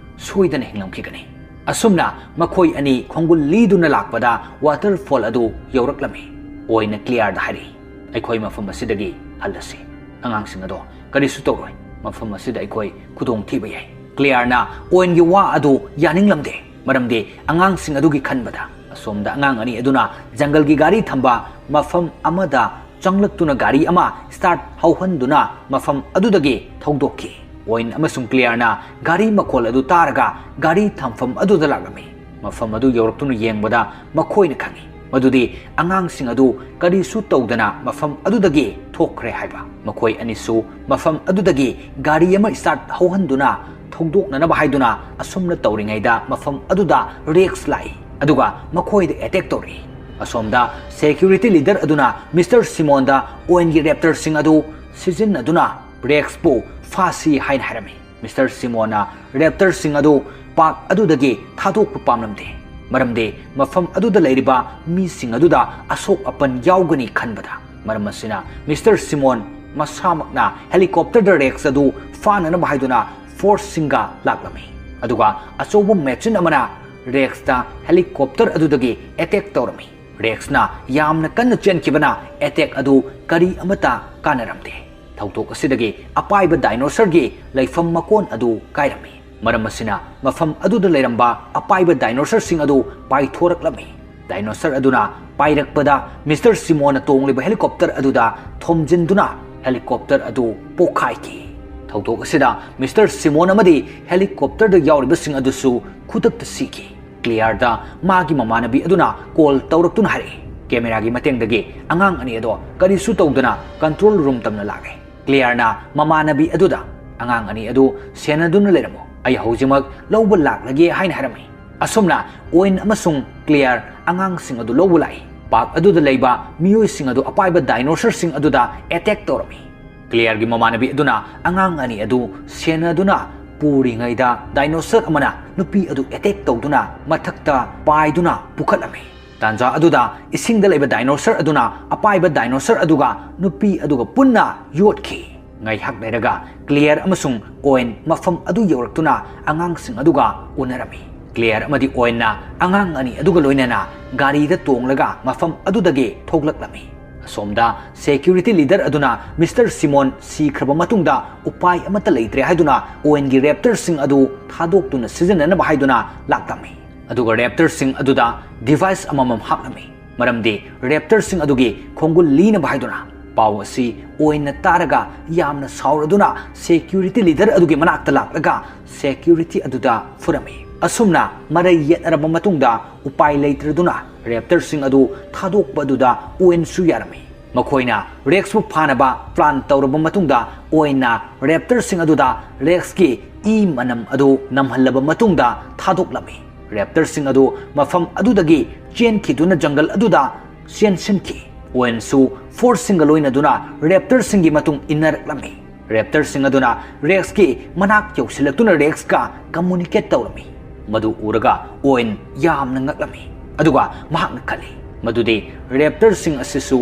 ꯁꯣꯏꯗꯅ ꯍꯤꯡꯂꯝꯈꯤꯒꯅꯤ꯫" ꯑꯁꯨꯝꯅ ꯃꯈꯣꯏ ꯑꯅꯤ ꯈꯣꯡꯒꯨꯜ ꯂꯤꯗꯨꯅ ꯂꯥꯛꯄꯗ ꯋꯥꯇꯔꯐꯣꯜ ꯑꯗꯨ ꯌꯧꯔꯛꯂꯝꯃꯤ꯫ ꯑꯣꯏꯟꯅ ꯀ꯭ꯂꯦꯌꯔꯗ ꯍꯥꯏꯔꯛꯏ, "ꯑꯩꯈꯣꯏ ꯃꯐꯝ ꯑꯁꯤꯗꯒꯤ ꯍꯜꯂꯁꯤ꯫ ꯑꯉꯥꯡꯁꯤꯡ ꯑꯗꯣ ꯀꯔꯤꯁꯨ ꯇꯧꯔꯣꯏ꯫ ꯃꯐꯝ ꯑꯁꯤꯗ ꯑꯩꯈꯣꯏ ꯈꯨꯗꯣꯡꯊꯤꯕ ꯌꯥꯏ꯫" ꯀ꯭ꯂꯦꯌꯔꯅ ꯑꯣꯏꯟꯒꯤ ꯋꯥ ꯑꯗꯨ ꯌꯥꯅꯤꯡꯂꯝꯗꯦ, ꯃꯔꯝꯗꯤ ꯑꯉꯥꯡꯁꯤꯡ ꯑꯗꯨꯒꯤ ꯈꯟꯕꯗ꯫ ꯑꯁꯣꯝꯗ ꯑꯉꯥꯡ ꯑꯅꯤ ꯑꯗꯨꯅ ꯖꯪꯒꯜꯒꯤ ꯒꯥꯔꯤ ꯊꯝꯕ ꯃꯐꯝ ꯑꯃꯗ ꯆꯪꯂꯛꯇꯨꯅ ꯒꯥꯔꯤ ꯑꯃ ꯁ꯭ꯇꯥꯔꯠ ꯍꯧꯍꯟꯗꯨꯅ ꯃꯐꯝ ꯑꯗꯨꯗꯒꯤ ꯊꯧꯗꯣꯛꯈꯤ꯫ ꯑꯣꯏꯟ ꯑꯃꯁꯨꯡ ꯀ꯭ꯂꯦꯌꯔꯅ ꯒꯥꯔꯤ ꯃꯈꯣꯜ ꯑꯗꯨ ꯇꯥꯔꯒ ꯒꯥꯔꯤ ꯊꯝꯐꯝ ꯑꯗꯨꯗ ꯂꯥꯛꯂꯝꯃꯤ꯫ ꯃꯐꯝ ꯑꯗꯨ ꯌꯧꯔꯛꯇꯨꯅ ꯌꯦꯡꯕꯗ ꯃꯈꯣꯏꯅ ꯈꯪꯏ ꯃꯗꯨꯗꯤ ꯑꯉꯥꯡꯁꯤꯡ ꯑꯗꯨ ꯀꯔꯤꯁꯨ ꯇꯧꯗꯅ ꯃꯐꯝ ꯑꯗꯨꯗꯒꯤ ꯊꯣꯛꯈ꯭ꯔꯦ ꯍꯥꯏꯕ꯫ ꯃꯈꯣꯏ ꯑꯅꯤꯁꯨ ꯃꯐꯝ ꯑꯗꯨꯗꯒꯤ ꯒꯥꯔꯤ ꯑꯃ ꯁ꯭ꯇꯥꯔꯠ ꯍꯧꯍꯟꯗꯨꯅ ꯊꯧꯗꯣꯛꯅꯅꯕ ꯍꯥꯏꯗꯨꯅ ꯑꯁꯨꯝꯅ ꯇꯧꯔꯤꯉꯩꯗ ꯃꯐꯝ ꯑꯗꯨꯗ ꯔꯦꯛꯁ ꯂꯥꯛꯏ, ꯑꯗꯨꯒ ꯃꯈꯣꯏꯗ ꯑꯦꯇꯦꯛ ꯇꯧꯔꯛꯏ꯫ ꯑꯁꯣꯝꯗ ꯁꯦꯀ꯭ꯌꯨꯔꯤꯇꯤ ꯂꯤꯗꯔ ꯑꯗꯨꯅ ꯃꯤꯁꯇꯔ ꯁꯤꯃꯣꯟꯗ ꯑꯣꯏꯟꯒꯤ ꯔꯦꯞꯇꯔꯁꯤꯡ ꯑꯗꯨ ꯁꯤꯖꯤꯟꯅꯗꯨꯅ ꯔꯦꯛꯁꯄꯨ ꯐꯥꯁꯤ ꯍꯥꯏꯅ ꯍꯥꯏꯔꯝꯃꯤ꯫ ꯃꯤꯁꯇꯔ ꯁꯤꯃꯣꯟꯅ ꯔꯦꯞꯇꯔꯁꯤꯡ ꯑꯗꯨ ꯄꯥꯔꯛ ꯑꯗꯨꯗꯒꯤ ꯊꯥꯗꯣꯛꯄ ꯄꯥꯝꯂꯝꯗꯦ, ꯃꯔꯝꯗꯤ ꯃꯐꯝ ꯑꯗꯨꯗ ꯂꯩꯔꯤꯕ ꯃꯤꯁꯤꯡ ꯑꯗꯨꯗ ꯑꯁꯣꯛ ꯑꯄꯟ ꯌꯥꯎꯒꯅꯤ ꯈꯟꯕꯗ꯫ ꯃꯔꯝ ꯑꯁꯤꯅ ꯃꯤꯁꯇꯔ ꯁꯤꯃꯣꯟ ꯃꯁꯥꯃꯛꯅ ꯍꯦꯂꯤꯀꯣꯞꯇꯔꯗ ꯔꯦꯛꯁ ꯑꯗꯨ ꯐꯥꯅꯅꯕ ꯍꯥꯏꯗꯨꯅ ꯐꯣꯔꯁꯁꯤꯡꯒ ꯂꯥꯛꯂꯝꯃꯤ꯫ ꯑꯗꯨꯒ ꯑꯆꯧꯕ ꯃꯦꯆꯤꯟ ꯑꯃꯅ ꯔꯦꯛꯁꯇ ꯍꯦꯂꯤꯀꯣꯞꯇꯔ ꯑꯗꯨꯗꯒꯤ ꯑꯦꯇꯦꯛ ꯇꯧꯔꯝꯃꯤ꯫ ꯔꯦꯛꯁꯅ ꯌꯥꯝꯅ ꯀꯟꯅ ꯆꯦꯟꯈꯤꯕꯅ ꯑꯦꯇꯦꯛ ꯑꯗꯨ ꯀꯔꯤ ꯑꯃꯠꯇ ꯀꯥꯟꯅꯔꯝꯗꯦ꯫ ꯊꯧꯗꯣꯛ ꯑꯁꯤꯗꯒꯤ ꯑꯄꯥꯏꯕ ꯗꯥꯏꯅꯣꯁꯔꯒꯤ ꯂꯩꯐꯝ ꯃꯀꯣꯟ ꯑꯗꯨ ꯀꯥꯏꯔꯝꯃꯤ꯫ ꯃꯔꯝ ꯑꯁꯤꯅ ꯃꯐꯝ ꯑꯗꯨꯗ ꯂꯩꯔꯝꯕ ꯑꯄꯥꯏꯕ ꯗꯥꯏꯅꯣꯁꯔꯁꯤꯡ ꯑꯗꯨ ꯄꯥꯏꯊꯣꯔꯛꯂꯝꯃꯤ꯫ ꯗꯥꯏꯅꯣꯁꯔ ꯑꯗꯨꯅ ꯄꯥꯏꯔꯛꯄꯗ ꯃꯤꯁꯇꯔ ꯁꯤꯃꯣꯟꯅ ꯇꯣꯡꯂꯤꯕ ꯍꯦꯂꯤꯀꯣꯞꯇꯔ ꯑꯗꯨꯗ ꯊꯣꯝꯖꯤꯟꯗꯨꯅ ꯍꯦꯂꯤꯀꯣꯞꯇꯔ ꯑꯗꯨ ꯄꯣꯈꯥꯏꯈꯤ꯫ ꯊꯧꯗꯣꯛ ꯑꯁꯤꯗ ꯃꯤꯁꯇꯔ ꯁꯤꯃꯣꯟ ꯑꯃꯗꯤ ꯍꯦꯂꯤꯀꯣꯞꯇꯔꯗ ꯌꯥꯎꯔꯤꯕꯁꯤꯡ ꯑꯗꯨꯁꯨ ꯈꯨꯗꯛꯇ ꯁꯤꯈꯤ꯫ ꯀ꯭ꯂꯤꯌꯥꯔꯗ ꯃꯥꯒꯤ ꯃꯃꯥꯟꯅꯕꯤ ꯑꯗꯨꯅ ꯀꯣꯜ ꯇꯧꯔꯛꯇꯨꯅ ꯍꯥꯏꯔꯛꯏ꯫ ꯀꯦꯃꯦꯔꯥꯒꯤ ꯃꯇꯦꯡꯗꯒꯤ ꯑꯉꯥꯡ ꯑꯅꯤ ꯑꯗꯣ ꯀꯔꯤꯁꯨ ꯇꯧꯗꯅ ꯀꯟꯇ꯭ꯔꯣꯜ ꯔꯨꯝ ꯇꯝꯅ ꯂꯥꯛꯂꯦ꯫ ꯀ꯭ꯂꯤꯌꯥꯔꯅ ꯃꯃꯥꯟꯅꯕꯤ ꯑꯗꯨꯗ, "ꯑꯉꯥꯡ ꯑꯅꯤ ꯑꯗꯨ ꯁꯦꯟꯅꯗꯨꯅ ꯂꯩꯔꯝꯃꯨ, ꯑꯩ ꯍꯧꯖꯤꯛꯃꯛ ꯂꯧꯕ ꯂꯥꯛꯂꯒꯦ" ꯍꯥꯏꯅ ꯍꯥꯏꯔꯝꯃꯤ꯫ ꯑꯁꯨꯝꯅ ꯑꯣꯋꯦꯟ ꯑꯃꯁꯨꯡ ꯀ꯭ꯂꯤꯌꯥꯔ ꯑꯉꯥꯡꯁꯤꯡ ꯑꯗꯨ ꯂꯧꯕ ꯂꯥꯛꯏ꯫ ꯄꯥꯔꯛ ꯑꯗꯨꯗ ꯂꯩꯕ ꯃꯤꯑꯣꯏꯁꯤꯡ ꯑꯗꯨ ꯑꯄꯥꯏꯕ ꯗꯥꯏꯅꯣꯁꯔꯁꯤꯡ ꯑꯗꯨꯗ ꯑꯦꯇꯦꯛ ꯇꯧꯔꯝꯃꯤ꯫ ꯀ꯭ꯂꯤꯌꯥꯔꯒꯤ ꯃꯃꯥꯟꯅꯕꯤ ꯑꯗꯨꯅ ꯑꯉꯥꯡ ꯑꯅꯤ ꯑꯗꯨ ꯁꯦꯟꯅꯗꯨꯅ ꯄꯨꯔꯤꯉꯩꯗ ꯗꯥꯏꯅꯣꯁꯔ ꯑꯃꯅ ꯅꯨꯄꯤ ꯑꯗꯨ ꯑꯦꯇꯦꯛ ꯇꯧꯗꯨꯅ ꯃꯊꯛꯇ ꯄꯥꯏꯗꯨꯅ ꯄꯨꯈꯠꯂꯝꯃꯤ꯫ ꯇꯥꯟꯖꯥ ꯑꯗꯨꯗ ꯏꯁꯤꯡꯗ ꯂꯩꯕ ꯗꯥꯏꯅꯣꯁꯔ ꯑꯗꯨꯅ ꯑꯄꯥꯏꯕ ꯗꯥꯏꯅꯣꯁꯔ ꯑꯗꯨꯒ ꯅꯨꯄꯤ ꯑꯗꯨꯒ ꯄꯨꯟꯅ ꯌꯣꯠꯈꯤ꯫ ꯉꯥꯏꯍꯥꯛ ꯂꯩꯔꯒ ꯀ꯭ꯂꯤꯌꯥꯔ ꯑꯃꯁꯨꯡ ꯑꯣꯋꯦꯟ ꯃꯐꯝ ꯑꯗꯨ ꯌꯧꯔꯛꯇꯨꯅ ꯑꯉꯥꯡꯁꯤꯡ ꯑꯗꯨꯒ ꯎꯅꯔꯝꯃꯤ꯫ ꯀ꯭ꯂꯤꯌꯥꯔ ꯑꯃꯗꯤ ꯑꯣꯋꯦꯟꯅ ꯑꯉꯥꯡ ꯑꯅꯤ ꯑꯗꯨꯒ ꯂꯣꯏꯅꯅ ꯒꯥꯔꯤꯗ ꯇꯣꯡꯂꯒ ꯃꯐꯝ ꯑꯗꯨꯗꯒꯤ ꯊꯣꯛꯂꯛꯂꯝꯃꯤ꯫ ꯑꯁꯣꯝꯗ ꯁꯦꯀ꯭ꯌꯨꯔꯤꯇꯤ ꯂꯤꯗꯔ ꯑꯗꯨꯅ ꯃꯤꯁꯇꯔ ꯁꯤꯃꯣꯟ ꯁꯤꯈ꯭ꯔꯕ ꯃꯇꯨꯡꯗ ꯎꯄꯥꯏ ꯑꯃꯠꯇ ꯂꯩꯇ꯭ꯔꯦ ꯍꯥꯏꯗꯨꯅ ꯑꯣꯋꯦꯟꯒꯤ ꯔꯦꯞꯇꯔꯁꯤꯡ ꯑꯗꯨ ꯊꯥꯗꯣꯛꯇꯨꯅ ꯁꯤꯖꯤꯟꯅꯅꯕ ꯍꯥꯏꯗꯨꯅ ꯂꯥꯛꯂꯝꯃꯤ꯫ ꯑꯗꯨꯒ ꯔꯦꯞꯇꯔꯁꯤꯡ ꯑꯗꯨꯗ ꯗꯤꯚꯥꯏꯁ ꯑꯃꯃꯝ ꯍꯥꯞꯂꯝꯃꯤ꯫ ꯃꯔꯝꯗꯤ ꯔꯦꯞꯇꯔꯁꯤꯡ ꯑꯗꯨꯒꯤ ꯈꯣꯡꯒꯨꯜ ꯂꯤꯅꯕ ꯍꯥꯏꯗꯨꯅ꯫ ꯄꯥꯎ ꯑꯁꯤ ꯑꯣꯋꯦꯟꯅ ꯇꯥꯔꯒ ꯌꯥꯝꯅ ꯁꯥꯎꯔꯗꯨꯅ ꯁꯦꯀ꯭ꯌꯨꯔꯤꯇꯤ ꯂꯤꯗꯔ ꯑꯗꯨꯒꯤ ꯃꯅꯥꯛꯇ ꯂꯥꯛꯂꯒ ꯁꯦꯀ꯭ꯌꯨꯔꯤꯇꯤ ꯑꯗꯨꯗ ꯐꯨꯔꯝꯃꯤ꯫ ꯑꯁꯨꯝꯅ ꯃꯔꯩ ꯌꯦꯠꯅꯔꯕ ꯃꯇꯨꯡꯗ ꯎꯄꯥꯏ ꯂꯩꯇ꯭ꯔꯗꯨꯅ ꯔꯦꯞꯇꯔꯁꯤꯡ ꯑꯗꯨ ꯊꯥꯗꯣꯛꯄ ꯑꯗꯨꯗ ꯑꯣꯋꯦꯟꯁꯨ ꯌꯥꯔꯝꯃꯤ꯫ ꯃꯈꯣꯏꯅ ꯔꯦꯛꯁꯄꯨ ꯐꯥꯅꯕ ꯄ꯭ꯂꯥꯟ ꯇꯧꯔꯕ ꯃꯇꯨꯡꯗ ꯑꯣꯋꯦꯟꯅ ꯔꯦꯞꯇꯔꯁꯤꯡ ꯑꯗꯨꯗ ꯔꯦꯛꯁꯀꯤ ꯏ ꯃꯅꯝ ꯑꯗꯨ ꯅꯝꯍꯜꯂꯕ ꯃꯇꯨꯡꯗ ꯊꯥꯗꯣꯛꯂꯝꯃꯤ꯫ ꯔꯦꯞꯇꯔꯁꯤꯡ ꯑꯗꯨ ꯃꯐꯝ ꯑꯗꯨꯗꯒꯤ ꯆꯦꯟꯈꯤꯗꯨꯅ ꯖꯪꯒꯜ ꯑꯗꯨꯗ ꯆꯦꯟꯁꯤꯟꯈꯤ꯫ ꯑꯣꯋꯦꯟꯁꯨ ꯐꯣꯔꯁꯁꯤꯡꯒ ꯂꯣꯏꯅꯗꯨꯅ ꯔꯦꯞꯇꯔꯁꯤꯡꯒꯤ ꯃꯇꯨꯡ ꯏꯟꯅꯔꯛꯂꯝꯃꯤ꯫ ꯔꯦꯞꯇꯔꯁꯤꯡ ꯑꯗꯨꯅ ꯔꯦꯛꯁꯀꯤ ꯃꯅꯥꯛ ꯌꯧꯁꯤꯜꯂꯛꯇꯨꯅ ꯔꯦꯛꯁꯀ ꯀꯝꯃꯨꯅꯤꯀꯦꯠ ꯇꯧꯔꯝꯃꯤ꯫ ꯃꯗꯨ ꯎꯔꯒ ꯑꯣꯋꯦꯟ ꯌꯥꯝꯅ ꯉꯛꯂꯝꯃꯤ꯫ ꯑꯗꯨꯒ ꯃꯍꯥꯛꯅ ꯈꯜꯂꯤ ꯃꯗꯨꯗꯤ ꯔꯦꯞꯇꯔꯁꯤꯡ ꯑꯁꯤꯁꯨ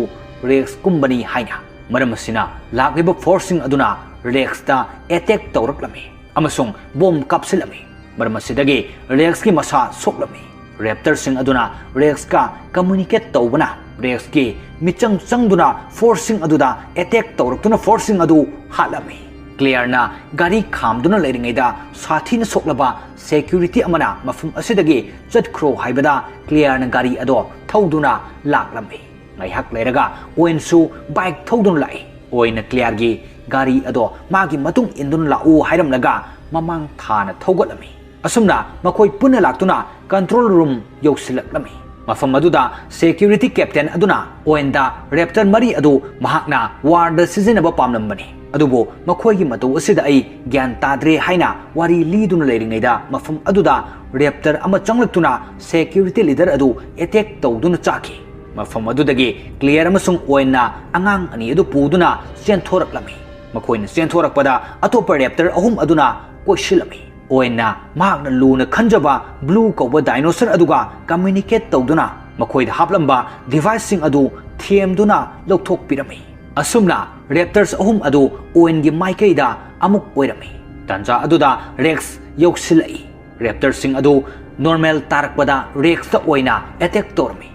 ꯔꯦꯛꯁꯀꯨꯝꯕꯅꯤ ꯍꯥꯏꯅ꯫ ꯃꯔꯝ ꯑꯁꯤꯅ ꯂꯥꯛꯂꯤꯕ ꯐꯣꯔꯁꯁꯤꯡ ꯑꯗꯨꯅ ꯔꯦꯛꯁꯇ ꯑꯦꯇꯦꯛ ꯇꯧꯔꯛꯂꯝꯃꯤ ꯑꯃꯁꯨꯡ ꯕꯣꯝ ꯀꯥꯞꯁꯤꯜꯂꯝꯃꯤ꯫ ꯃꯔꯝ ꯑꯁꯤꯗꯒꯤ ꯔꯦꯛꯁꯀꯤ ꯃꯁꯥ ꯁꯣꯛꯂꯝꯃꯤ꯫ ꯔꯦꯞꯇꯔꯁꯤꯡ ꯑꯗꯨꯅ ꯔꯦꯛꯁꯀ ꯀꯝꯃ꯭ꯌꯨꯅꯤꯀꯦꯠ ꯇꯧꯕꯅ ꯔꯦꯛꯁꯀꯤ ꯃꯤꯆꯪ ꯆꯪꯗꯨꯅ ꯐꯣꯔꯁꯁꯤꯡ ꯑꯗꯨꯗ ꯑꯦꯇꯦꯛ ꯇꯧꯔꯛꯇꯨꯅ ꯐꯣꯔꯁꯁꯤꯡ ꯑꯗꯨ ꯍꯥꯠꯂꯝꯃꯤ꯫ ꯀ꯭ꯂꯤꯌꯥꯔꯅ ꯒꯥꯔꯤ ꯈꯥꯝꯗꯨꯅ ꯂꯩꯔꯤꯉꯩꯗ ꯁꯥꯊꯤꯅ ꯁꯣꯛꯂꯕ ꯁꯦꯀ꯭ꯌꯨꯔꯤꯇꯤ ꯑꯃꯅ ꯃꯐꯝ ꯑꯁꯤꯗꯒꯤ ꯆꯠꯈ꯭ꯔꯣ ꯍꯥꯏꯕꯗ ꯀ꯭ꯂꯤꯌꯥꯔꯅ ꯒꯥꯔꯤ ꯑꯗꯣ ꯊꯧꯗꯨꯅ ꯂꯥꯛꯂꯝꯃꯤ꯫ ꯉꯥꯏꯍꯥꯛ ꯂꯩꯔꯒ ꯑꯣꯋꯦꯟꯁꯨ ꯕꯥꯏꯛ ꯊꯧꯗꯨꯅ ꯂꯥꯛꯏ꯫ ꯑꯣꯋꯦꯟꯅ ꯀ꯭ꯂꯤꯌꯥꯔꯒꯤ ꯒꯥꯔꯤ ꯑꯗꯣ ꯃꯥꯒꯤ ꯃꯇꯨꯡ ꯏꯟꯗꯨꯅ ꯂꯥꯛꯎ ꯍꯥꯏꯔꯝꯂꯒ ꯃꯃꯥꯡ ꯊꯥꯅ ꯊꯧꯒꯠꯂꯝꯃꯤ꯫ ꯑꯁꯨꯝꯅ ꯃꯈꯣꯏ ꯄꯨꯟꯅ ꯂꯥꯛꯇꯨꯅ ꯀꯟꯇ꯭ꯔꯣꯜ ꯔꯨꯝ ꯌꯧꯁꯤꯜꯂꯛꯂꯝꯃꯤ꯫ ꯃꯐꯝ ꯑꯗꯨꯗ ꯁꯦꯀ꯭ꯌꯨꯔꯤꯇꯤ ꯀꯦꯞꯇꯦꯟ ꯑꯗꯨꯅ ꯑꯣꯋꯦꯟꯗ ꯔꯦꯞꯇꯔ ꯃꯔꯤ ꯑꯗꯨ ꯃꯍꯥꯛꯅ ꯋꯥꯔꯗ ꯁꯤꯖꯤꯟꯅꯕ ꯄꯥꯝꯂꯝꯕꯅꯤ, ꯑꯗꯨꯕꯨ ꯃꯈꯣꯏꯒꯤ ꯃꯇꯧ ꯑꯁꯤꯗ ꯑꯩ ꯒ꯭ꯌꯥꯟ ꯇꯥꯗ꯭ꯔꯦ ꯍꯥꯏꯅ ꯋꯥꯔꯤ ꯂꯤꯗꯨꯅ ꯂꯩꯔꯤꯉꯩꯗ ꯃꯐꯝ ꯑꯗꯨꯗ ꯔꯦꯞꯇꯔ ꯑꯃ ꯆꯪꯂꯛꯇꯨꯅ ꯁꯦꯀ꯭ꯌꯨꯔꯤꯇꯤ ꯂꯤꯗꯔ ꯑꯗꯨ ꯑꯦꯇꯦꯛ ꯇꯧꯗꯨꯅ ꯆꯥꯈꯤ꯫ ꯃꯐꯝ ꯑꯗꯨꯗꯒꯤ ꯀ꯭ꯂꯤꯌꯥꯔ ꯑꯃꯁꯨꯡ ꯑꯣꯋꯦꯟꯅ ꯑꯉꯥꯡ ꯑꯅꯤ ꯑꯗꯨ ꯄꯨꯗꯨꯅ ꯆꯦꯟꯊꯣꯔꯛꯂꯝꯃꯤ꯫ ꯃꯈꯣꯏꯅ ꯆꯦꯟꯊꯣꯔꯛꯄꯗ ꯑꯇꯣꯞꯄ ꯔꯦꯞꯇꯔ ꯑꯍꯨꯝ ꯑꯗꯨꯅ ꯀꯣꯏꯁꯤꯜꯂꯝꯃꯤ꯫ ꯑꯣꯋꯦꯟꯅ ꯃꯍꯥꯛꯅ ꯂꯨꯅ ꯈꯟꯖꯕ ꯕ꯭ꯂꯨ ꯀꯧꯕ ꯗꯥꯏꯅꯣꯁꯔ ꯑꯗꯨꯒ ꯀꯝꯃ꯭ꯌꯨꯅꯤꯀꯦꯠ ꯇꯧꯗꯨꯅ ꯃꯈꯣꯏꯗ ꯍꯥꯞꯂꯝꯕ ꯗꯤꯚꯥꯏꯁꯁꯤꯡ ꯑꯗꯨ ꯊꯦꯝꯗꯨꯅ ꯂꯧꯊꯣꯛꯄꯤꯔꯝꯃꯤ꯫ ꯑꯁꯨꯝꯅ ꯔꯦꯞꯇꯔꯁ ꯑꯍꯨꯝ ꯑꯗꯨ ꯑꯣꯋꯦꯟꯒꯤ ꯃꯥꯏꯀꯩꯗ ꯑꯃꯨꯛ ꯑꯣꯏꯔꯝꯃꯤ꯫ ꯇꯥꯟꯖꯥ ꯑꯗꯨꯗ ꯔꯦꯛꯁ ꯌꯧꯁꯤꯜꯂꯛꯏ꯫ ꯔꯦꯞꯇꯔꯁꯤꯡ ꯑꯗꯨ ꯅꯣꯔꯃꯦꯜ ꯇꯥꯔꯛꯄꯗ ꯔꯦꯛꯁꯇ ꯑꯣꯏꯅ ꯑꯦꯇꯦꯛ ꯇꯧꯔꯝꯃꯤ꯫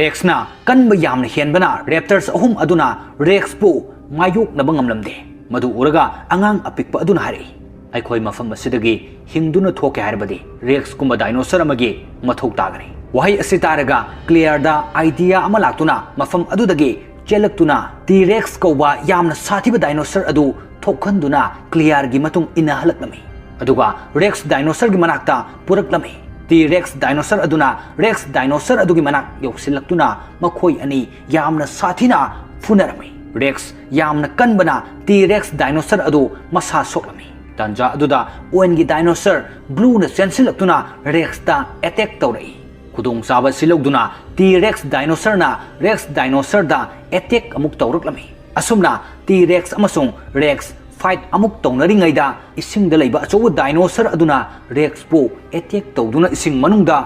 ꯔꯦꯛꯁꯅ ꯀꯟꯕ ꯌꯥꯝꯅ ꯍꯦꯟꯕꯅ ꯔꯦꯞꯇꯔꯁ ꯑꯍꯨꯝ ꯑꯗꯨꯅ ꯔꯦꯛꯁꯄꯨ ꯃꯥꯌꯣꯛꯅꯕ ꯉꯝꯂꯝꯗꯦ꯫ ꯃꯗꯨ ꯎꯔꯒ ꯑꯉꯥꯡ ꯑꯄꯤꯛꯄ ꯑꯗꯨꯅ ꯍꯥꯏꯔꯛꯏ, "ꯑꯩꯈꯣꯏ ꯃꯐꯝ ꯑꯁꯤꯗꯒꯤ ꯍꯤꯡꯗꯨꯅ ꯊꯣꯛꯀꯦ ꯍꯥꯏꯔꯕꯗꯤ ꯔꯦꯛꯁꯀꯨꯝꯕ ꯗꯥꯏꯅꯣꯁꯔ ꯑꯃꯒꯤ ꯃꯊꯧ ꯇꯥꯒꯅꯤ"꯫ ꯋꯥꯍꯩ ꯑꯁꯤ ꯇꯥꯔꯒ ꯀ꯭ꯂꯤꯌꯥꯔꯗ ꯑꯥꯏꯗꯤꯌꯥ ꯑꯃ ꯂꯥꯛꯇꯨꯅ ꯃꯐꯝ ꯑꯗꯨꯗꯒꯤ ꯆꯦꯜꯂꯛꯇꯨꯅ ꯇꯤ ꯔꯦꯛꯁ ꯀꯧꯕ ꯌꯥꯝꯅ ꯁꯥꯊꯤꯕ ꯗꯥꯏꯅꯣꯁꯔ ꯑꯗꯨ ꯊꯣꯛꯍꯟꯗꯨꯅ ꯀ꯭ꯂꯤꯌꯥꯔꯒꯤ ꯃꯇꯨꯡ ꯏꯟꯅꯍꯜꯂꯛꯂꯝꯃꯤ꯫ ꯑꯗꯨꯒ ꯔꯦꯛꯁ ꯗꯥꯏꯅꯣꯁꯔꯒꯤ ꯃꯅꯥꯛꯇ ꯄꯨꯔꯛꯂꯝꯃꯤ꯫ ꯇꯤ ꯔꯦꯛꯁ ꯗꯥꯏꯅꯣꯁꯔ ꯑꯗꯨꯅ ꯔꯦꯛꯁ ꯗꯥꯏꯅꯣꯁꯔ ꯑꯗꯨꯒꯤ ꯃꯅꯥꯛ ꯌꯧꯁꯤꯜꯂꯛꯇꯨꯅ ꯃꯈꯣꯏ ꯑꯅꯤ ꯌꯥꯝꯅ ꯁꯥꯊꯤꯅ ꯐꯨꯅꯔꯝꯃꯤ꯫ ꯔꯦꯛꯁ ꯌꯥꯝꯅ ꯀꯟꯕꯅ ꯇꯤ ꯔꯦꯛꯁ ꯗꯥꯏꯅꯣꯁꯔ ꯑꯗꯨ ꯃꯁꯥ ꯁꯣꯛꯂꯝꯃꯤ꯫ ꯇꯥꯟꯖꯥ ꯑꯗꯨꯗ ꯑꯣꯋꯦꯟꯒꯤ ꯗꯥꯏꯅꯣꯁꯔ ꯕ꯭ꯂꯨꯅ ꯆꯦꯟꯁꯤꯜꯂꯛꯇꯨꯅ ꯔꯦꯛꯁꯇ ꯑꯦꯇꯦꯛ ꯇꯧꯔꯛꯏ꯫ ꯈꯨꯗꯣꯡꯆꯥꯕ ꯑꯁꯤ ꯂꯧꯗꯨꯅ ꯇꯤ ꯔꯦꯛꯁ ꯗꯥꯏꯅꯣꯁꯔꯅ ꯔꯦꯛꯁ ꯗꯥꯏꯅꯣꯁꯔꯗ ꯑꯦꯇꯦꯛ ꯑꯃꯨꯛ ꯇꯧꯔꯛꯂꯝꯃꯤ꯫ ꯑꯁꯨꯝꯅ ꯇꯤ ꯔꯦꯛꯁ ꯑꯃꯁꯨꯡ ꯔꯦꯛꯁ ꯐꯥꯏꯠ ꯑꯃꯨꯛ ꯇꯧꯅꯔꯤꯉꯩꯗ ꯏꯁꯤꯡꯗ ꯂꯩꯕ ꯑꯆꯧꯕ ꯗꯥꯏꯅꯣꯁꯔ ꯑꯗꯨꯅ ꯔꯦꯛꯁꯄꯨ ꯑꯦꯇꯦꯛ ꯇꯧꯗꯨꯅ ꯏꯁꯤꯡ ꯃꯅꯨꯡꯗ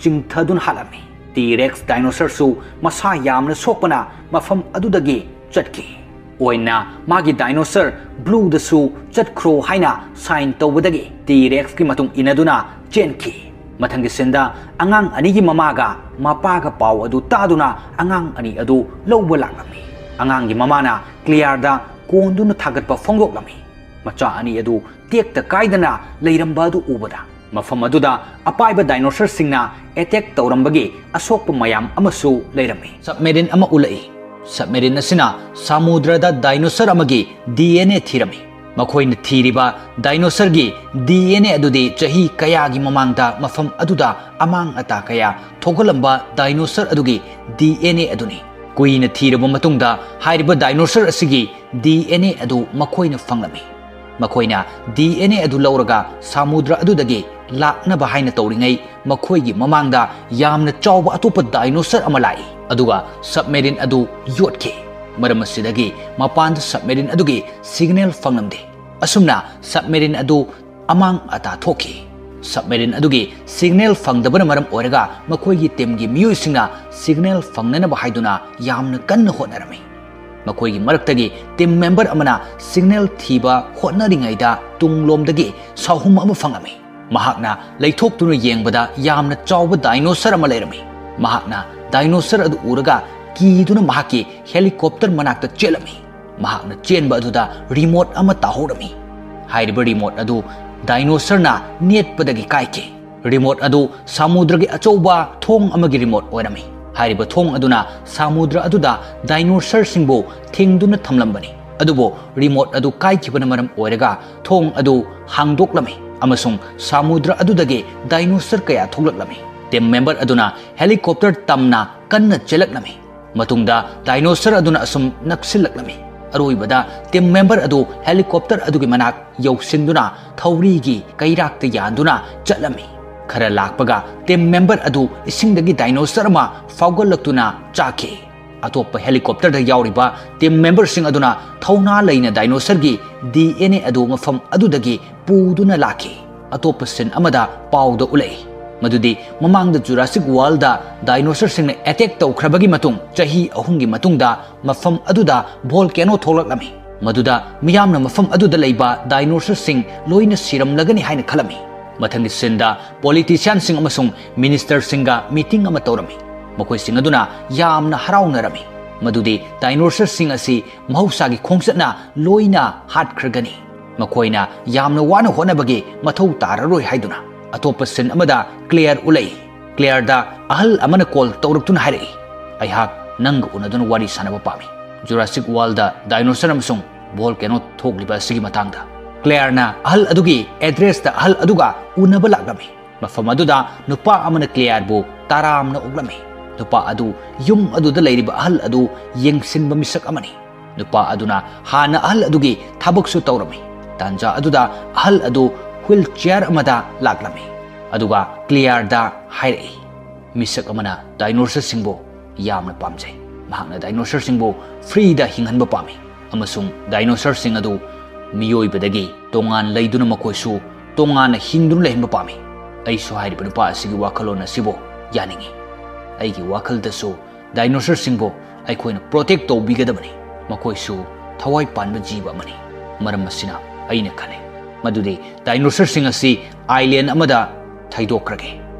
ꯆꯤꯡꯊꯗꯨꯅ ꯍꯥꯠꯂꯝꯃꯤ꯫ ꯇꯤ ꯔꯦꯛꯁ ꯗꯥꯏꯅꯣꯁꯔꯁꯨ ꯃꯁꯥ ꯌꯥꯝꯅ ꯁꯣꯛꯄꯅ ꯃꯐꯝ ꯑꯗꯨꯗꯒꯤ ꯆꯠꯈꯤ꯫ ꯑꯣꯏꯅ ꯃꯥꯒꯤ ꯗꯥꯏꯅꯣꯁꯔ ꯕ꯭ꯂꯨꯗꯁꯨ ꯆꯠꯈ꯭ꯔꯣ ꯍꯥꯏꯅ ꯁꯥꯏꯟ ꯇꯧꯕꯗꯒꯤ ꯇꯤ ꯔꯦꯛꯁꯀꯤ ꯃꯇꯨꯡ ꯏꯟꯅꯗꯨꯅ ꯆꯦꯟꯈꯤ꯫ ꯃꯊꯪꯒꯤ ꯁꯤꯟꯗ ꯑꯉꯥꯡ ꯑꯅꯤꯒꯤ ꯃꯃꯥꯒ ꯃꯄꯥꯒ ꯄꯥꯎ ꯑꯗꯨ ꯇꯥꯗꯨꯅ ꯑꯉꯥꯡ ꯑꯅꯤ ꯑꯗꯨ ꯂꯧꯕ ꯂꯥꯛꯂꯝꯃꯤ꯫ ꯑꯉꯥꯡꯒꯤ ꯃꯃꯥꯅ ꯀ꯭ꯂꯤꯌꯥꯔꯗ ꯀꯣꯟꯗꯨꯅ ꯊꯥꯒꯠꯄ ꯐꯣꯡꯗꯣꯛꯂꯝꯃꯤ꯫ ꯃꯆꯥ ꯑꯅꯤ ꯑꯗꯨ ꯇꯦꯛꯇ ꯀꯥꯏꯗꯅ ꯂꯩꯔꯝꯕ ꯑꯗꯨ ꯎꯕꯗ, ꯃꯐꯝ ꯑꯗꯨꯗ ꯑꯄꯥꯏꯕ ꯗꯥꯏꯅꯣꯁꯔꯁꯤꯡꯅ ꯑꯦꯇꯦꯛ ꯇꯧꯔꯝꯕꯒꯤ ꯑꯁꯣꯛꯄ ꯃꯌꯥꯝ ꯑꯃꯁꯨ ꯂꯩꯔꯝꯃꯤ꯫ ꯁꯕꯃꯦꯔꯤꯟ ꯑꯃ ꯎꯠꯂꯛꯏ꯫ ꯁꯕꯃꯦꯔꯤꯟ ꯑꯁꯤꯅ ꯁꯃꯨꯗ꯭ꯔꯗ ꯗꯥꯏꯅꯣꯁꯔ ꯑꯃꯒꯤ ꯗꯤ ꯑꯦꯟ ꯑꯦ ꯊꯤꯔꯝꯃꯤ꯫ ꯃꯈꯣꯏꯅ ꯊꯤꯔꯤꯕ ꯗꯥꯏꯅꯣꯁꯔꯒꯤ ꯗꯤ ꯑꯦꯟ ꯑꯦ ꯑꯗꯨꯗꯤ ꯆꯍꯤ ꯀꯌꯥꯒꯤ ꯃꯃꯥꯡꯗ ꯃꯐꯝ ꯑꯗꯨꯗ ꯑꯃꯥꯡ ꯑꯇꯥ ꯀꯌꯥ ꯊꯣꯛꯍꯜꯂꯝꯕ ꯗꯥꯏꯅꯣꯁꯔ ꯑꯗꯨꯒꯤ ꯗꯤ ꯑꯦꯟ ꯑꯦ ꯑꯗꯨꯅꯤ꯫ ꯀꯨꯏꯅ ꯊꯤꯔꯕ ꯃꯇꯨꯡꯗ ꯍꯥꯏꯔꯤꯕ ꯗꯥꯏꯅꯣꯁꯔ ꯑꯁꯤꯒꯤ ꯗꯤ ꯑꯦꯟ ꯑꯦ ꯑꯗꯨ ꯃꯈꯣꯏꯅ ꯐꯪꯂꯝꯃꯤ꯫ ꯃꯈꯣꯏꯅ ꯗꯤ ꯑꯦꯟ ꯑꯦ ꯑꯗꯨ ꯂꯧꯔꯒ ꯁꯃꯨꯗ꯭ꯔ ꯑꯗꯨꯗꯒꯤ ꯂꯥꯛꯅꯕ ꯍꯥꯏꯅ ꯇꯧꯔꯤꯉꯩ, ꯃꯈꯣꯏꯒꯤ ꯃꯃꯥꯡꯗ ꯌꯥꯝꯅ ꯆꯥꯎꯕ ꯑꯇꯣꯞꯄ ꯗꯥꯏꯅꯣꯁꯔ ꯑꯃ ꯂꯥꯛꯏ, ꯑꯗꯨꯒ ꯁꯕꯃꯦꯔꯤꯟ ꯑꯗꯨ ꯌꯣꯠꯈꯤ꯫ ꯃꯔꯝ ꯑꯁꯤꯗꯒꯤ ꯃꯄꯥꯟꯗ ꯁꯕꯃꯦꯔꯤꯟ ꯑꯗꯨꯒꯤ ꯁꯤꯒꯅꯦꯜ ꯐꯪꯂꯝꯗꯦ꯫ ꯑꯁꯨꯝꯅ ꯁꯕꯃꯦꯔꯤꯟ ꯑꯗꯨ ꯑꯃꯥꯡ ꯑꯇꯥ ꯊꯣꯛꯈꯤ꯫ ꯁꯕꯃꯦꯔꯤꯟ ꯑꯗꯨꯒꯤ ꯁꯤꯒꯅꯦꯜ ꯐꯪꯗꯕꯅ ꯃꯔꯝ ꯑꯣꯏꯔꯒ ꯃꯈꯣꯏꯒꯤ ꯇꯤꯝꯒꯤ ꯃꯤꯑꯣꯏꯁꯤꯡꯅ ꯁꯤꯒꯅꯦꯜ ꯐꯪꯅꯅꯕ ꯍꯥꯏꯗꯨꯅ ꯌꯥꯝꯅ ꯀꯟꯅ ꯍꯣꯠꯅꯔꯝꯃꯤ꯫ ꯃꯈꯣꯏꯒꯤ ꯃꯔꯛꯇꯒꯤ ꯇꯤꯝ ꯃꯦꯝꯕꯔ ꯑꯃꯅ ꯁꯤꯒꯅꯦꯜ ꯊꯤꯕ ꯍꯣꯠꯅꯔꯤꯉꯩꯗ ꯇꯨꯡꯂꯣꯝꯗꯒꯤ ꯁꯥꯍꯨꯝ ꯑꯃ ꯐꯪꯂꯝꯃꯤ꯫ ꯃꯍꯥꯛꯅ ꯂꯩꯊꯣꯛꯇꯨꯅ ꯌꯦꯡꯕꯗ ꯌꯥꯝꯅ ꯆꯥꯎꯕ ꯗꯥꯏꯅꯣꯁꯔ ꯑꯃ ꯂꯩꯔꯝꯃꯤ꯫ ꯃꯍꯥꯛꯅ ꯗꯥꯏꯅꯣꯁꯔ ꯑꯗꯨ ꯎꯔꯒ ꯀꯤꯗꯨꯅ ꯃꯍꯥꯛꯀꯤ ꯍꯦꯂꯤꯀꯣꯞꯇꯔ ꯃꯅꯥꯛꯇ ꯆꯦꯜꯂꯝꯃꯤ꯫ ꯃꯍꯥꯛꯅ ꯆꯦꯟꯕ ꯑꯗꯨꯗ ꯔꯤꯃꯣꯠ ꯑꯃ ꯇꯥꯍꯧꯔꯝꯃꯤ꯫ ꯍꯥꯏꯔꯤꯕ ꯔꯤꯃꯣꯠ ꯑꯗꯨ ꯗꯥꯏꯅꯣꯁꯔꯅ ꯅꯦꯠꯄꯗꯒꯤ ꯀꯥꯏꯈꯤ꯫ ꯔꯤꯃꯣꯠ ꯑꯗꯨ ꯁꯃꯨꯗ꯭ꯔꯒꯤ ꯑꯆꯧꯕ ꯊꯣꯡ ꯑꯃꯒꯤ ꯔꯤꯃꯣꯠ ꯑꯣꯏꯔꯝꯃꯤ꯫ ꯍꯥꯏꯔꯤꯕ ꯊꯣꯡ ꯑꯗꯨꯅ ꯁꯃꯨꯗ꯭ꯔ ꯑꯗꯨꯗ ꯗꯥꯏꯅꯣꯁꯔꯁꯤꯡꯕꯨ ꯊꯤꯡꯗꯨꯅ ꯊꯝꯂꯝꯕꯅꯤ꯫ ꯑꯗꯨꯕꯨ ꯔꯤꯃꯣꯠ ꯑꯗꯨ ꯀꯥꯏꯈꯤꯕꯅ ꯃꯔꯝ ꯑꯣꯏꯔꯒ ꯊꯣꯡ ꯑꯗꯨ ꯍꯥꯡꯗꯣꯛꯂꯝꯃꯤ ꯑꯃꯁꯨꯡ ꯁꯃꯨꯗ꯭ꯔ ꯑꯗꯨꯗꯒꯤ ꯗꯥꯏꯅꯣꯁꯔ ꯀꯌꯥ ꯊꯣꯛꯂꯛꯂꯝꯃꯤ꯫ ꯇꯤꯝ ꯃꯦꯝꯕꯔ ꯑꯗꯨꯅ ꯍꯦꯂꯤꯀꯣꯞꯇꯔ ꯇꯝꯅ ꯀꯟꯅ ꯆꯦꯜꯂꯛꯂꯝꯃꯤ꯫ ꯃꯇꯨꯡꯗ ꯗꯥꯏꯅꯣꯁꯔ ꯑꯗꯨꯅ ꯑꯁꯨꯝ ꯅꯛꯁꯤꯜꯂꯛꯂꯝꯃꯤ꯫ ꯑꯔꯣꯏꯕꯗ ꯇꯤꯝ ꯃꯦꯝꯕꯔ ꯑꯗꯨ ꯍꯦꯂꯤꯀꯣꯞꯇꯔ ꯑꯗꯨꯒꯤ ꯃꯅꯥꯛ ꯌꯧꯁꯤꯟꯗꯨꯅ ꯊꯧꯔꯤꯒꯤ ꯀꯩꯔꯥꯛꯇ ꯌꯥꯟꯗꯨꯅ ꯆꯠꯂꯝꯃꯤ꯫ ꯈꯔ ꯂꯥꯛꯄꯒ ꯇꯤꯝ ꯃꯦꯝꯕꯔ ꯑꯗꯨ ꯏꯁꯤꯡꯗꯒꯤ ꯗꯥꯏꯅꯣꯁꯔ ꯑꯃ ꯐꯥꯎꯒꯠꯂꯛꯇꯨꯅ ꯆꯥꯈꯤ꯫ ꯑꯇꯣꯞꯄ ꯍꯦꯂꯤꯀꯣꯞꯇꯔꯗ ꯌꯥꯎꯔꯤꯕ ꯇꯤꯝ ꯃꯦꯝꯕꯔꯁꯤꯡ ꯑꯗꯨꯅ ꯊꯧꯅꯥ ꯂꯩꯅ ꯗꯥꯏꯅꯣꯁꯔꯒꯤ ꯗꯤ ꯑꯦꯟ ꯑꯦ ꯑꯗꯨ ꯃꯐꯝ ꯑꯗꯨꯗꯒꯤ ꯄꯨꯗꯨꯅ ꯂꯥꯛꯈꯤ꯫ ꯑꯇꯣꯞꯄ ꯁꯤꯟ ꯑꯃꯗ ꯄꯥꯎꯗ ꯎꯠꯂꯛꯏ꯫ ꯃꯗꯨꯗꯤ ꯃꯃꯥꯡꯗ Jurassic Worldꯗ dinosaurꯁꯤꯡꯅ attack ꯇꯧꯈ꯭ꯔꯕꯒꯤ ꯃꯇꯨꯡ ꯆꯍꯤ ꯑꯍꯨꯝꯒꯤ ꯃꯇꯨꯡꯗ ꯃꯐꯝ ꯑꯗꯨꯗ volcano ꯊꯣꯛꯂꯛꯂꯝꯃꯤ꯫ ꯃꯗꯨꯗ ꯃꯤꯌꯥꯝꯅ ꯃꯐꯝ ꯑꯗꯨꯗ ꯂꯩꯕ dinosaurꯁꯤꯡ ꯂꯣꯏꯅ ꯁꯤꯔꯝꯂꯒꯅꯤ ꯍꯥꯏꯅ ꯈꯜꯂꯝꯃꯤ꯫ ꯃꯊꯪꯒꯤ sceneꯗ politicianꯁꯤꯡ ꯑꯃꯁꯨꯡ ministerꯁꯤꯡꯒ meeting ꯑꯃ ꯇꯧꯔꯝꯃꯤ꯫ ꯃꯈꯣꯏꯁꯤꯡ ꯑꯗꯨꯅ ꯌꯥꯝꯅ ꯍꯔꯥꯎꯅꯔꯝꯃꯤ, ꯃꯗꯨꯗꯤ dinosaurꯁꯤꯡ ꯑꯁꯤ ꯃꯍꯧꯁꯥꯒꯤ ꯈꯣꯡꯆꯠꯅ ꯂꯣꯏꯅ ꯍꯥꯠꯈ꯭ꯔꯒꯅꯤ꯫ ꯃꯈꯣꯏꯅ ꯌꯥꯝꯅ ꯋꯥꯅ ꯍꯣꯠꯅꯕꯒꯤ ꯃꯊꯧ ꯇꯥꯔꯔꯣꯏ ꯍꯥꯏꯗꯨꯅ꯫ ꯑꯇꯣꯞꯄ scene ꯑꯃꯗ Claire ꯎꯠꯂꯛꯏ꯫ Claireꯗ ꯑꯍꯜ ꯑꯃꯅ call ꯇꯧꯔꯛꯇꯨꯅ ꯍꯥꯏꯔꯛꯏ, "ꯑꯩꯍꯥꯛ ꯅꯪꯒ ꯎꯅꯗꯨꯅ ꯋꯥꯔꯤ ꯁꯥꯟꯅꯕ ꯄꯥꯝꯃꯤ, Jurassic Worldꯗ dinosaur ꯑꯃꯁꯨꯡ volcano ꯊꯣꯛꯂꯤꯕ ꯑꯁꯤꯒꯤ ꯃꯇꯥꯡꯗ꯫" Claireꯅ ꯑꯍꯜ ꯑꯗꯨꯒꯤ addressꯇ ꯑꯍꯜ ꯑꯗꯨꯒ ꯎꯅꯕ ꯂꯥꯛꯂꯝꯃꯤ꯫ ꯃꯐꯝ ꯑꯗꯨꯗ ꯅꯨꯄꯥ ꯑꯃꯅ Claireꯕꯨ ꯇꯔꯥꯝꯅ ꯑꯣꯛꯂꯝꯃꯤ꯫ ꯅꯨꯄꯥ ꯑꯗꯨ ꯌꯨꯝ ꯑꯗꯨꯗ ꯂꯩꯔꯤꯕ ꯑꯍꯜ ꯑꯗꯨ ꯌꯦꯡꯁꯤꯟꯕ ꯃꯤꯁꯛ ꯑꯃꯅꯤ꯫ ꯅꯨꯄꯥ ꯑꯗꯨꯅ ꯍꯥꯟꯅ ꯑꯍꯜ ꯑꯗꯨꯒꯤ ꯊꯕꯛꯁꯨ ꯇꯧꯔꯝꯃꯤ꯫ ꯇꯥꯟꯖꯥ ꯑꯗꯨꯗ ꯑꯍꯜ ꯑꯗꯨ wheelchair ꯑꯃꯗ ꯂꯥꯛꯂꯝꯃꯤ, ꯑꯗꯨꯒ Claireꯗ ꯍꯥꯏꯔꯛꯏ, "ꯃꯤꯁꯛ ꯑꯃꯅ dinosaurꯁꯤꯡꯕꯨ ꯌꯥꯝꯅ ꯄꯥꯝꯖꯩ꯫ ꯃꯍꯥꯛꯅ dinosaurꯁꯤꯡꯕꯨ freeꯗ ꯍꯤꯡꯍꯟꯕ ꯄꯥꯝꯃꯤ ꯑꯃꯁꯨꯡ dinosaurꯁꯤꯡ ꯑꯗꯨ ꯃꯤꯑꯣꯏꯕꯗꯒꯤ ꯇꯣꯉꯥꯟ ꯂꯩꯗꯨꯅ ꯃꯈꯣꯏꯁꯨ ꯇꯣꯉꯥꯟꯅ ꯍꯤꯡꯗꯨꯅ ꯂꯩꯍꯟꯕ ꯄꯥꯝꯃꯤ꯫ ꯑꯩꯁꯨ ꯍꯥꯏꯔꯤꯕ ꯅꯨꯄꯥ ꯑꯁꯤꯒꯤ ꯋꯥꯈꯜꯂꯣꯟ ꯑꯁꯤꯕꯨ ꯌꯥꯅꯤꯡꯏ꯫ ꯑꯩꯒꯤ ꯋꯥꯈꯜꯗꯁꯨ dinosaurꯁꯤꯡꯕꯨ ꯑꯩꯈꯣꯏꯅ protect ꯇꯧꯕꯤꯒꯗꯕꯅꯤ꯫ ꯃꯈꯣꯏꯁꯨ ꯊꯋꯥꯏ ꯄꯥꯟꯕ ꯖꯤꯕ ꯑꯃꯅꯤ꯫ ꯃꯔꯝ ꯑꯁꯤꯅ ꯑꯩꯅ ꯈꯜꯂꯤ ꯃꯗꯨꯗꯤ dinosaurꯁꯤꯡ ꯑꯁꯤ island ꯑꯃꯗ ꯊꯩꯗꯣꯛꯈ꯭ꯔꯒꯦ,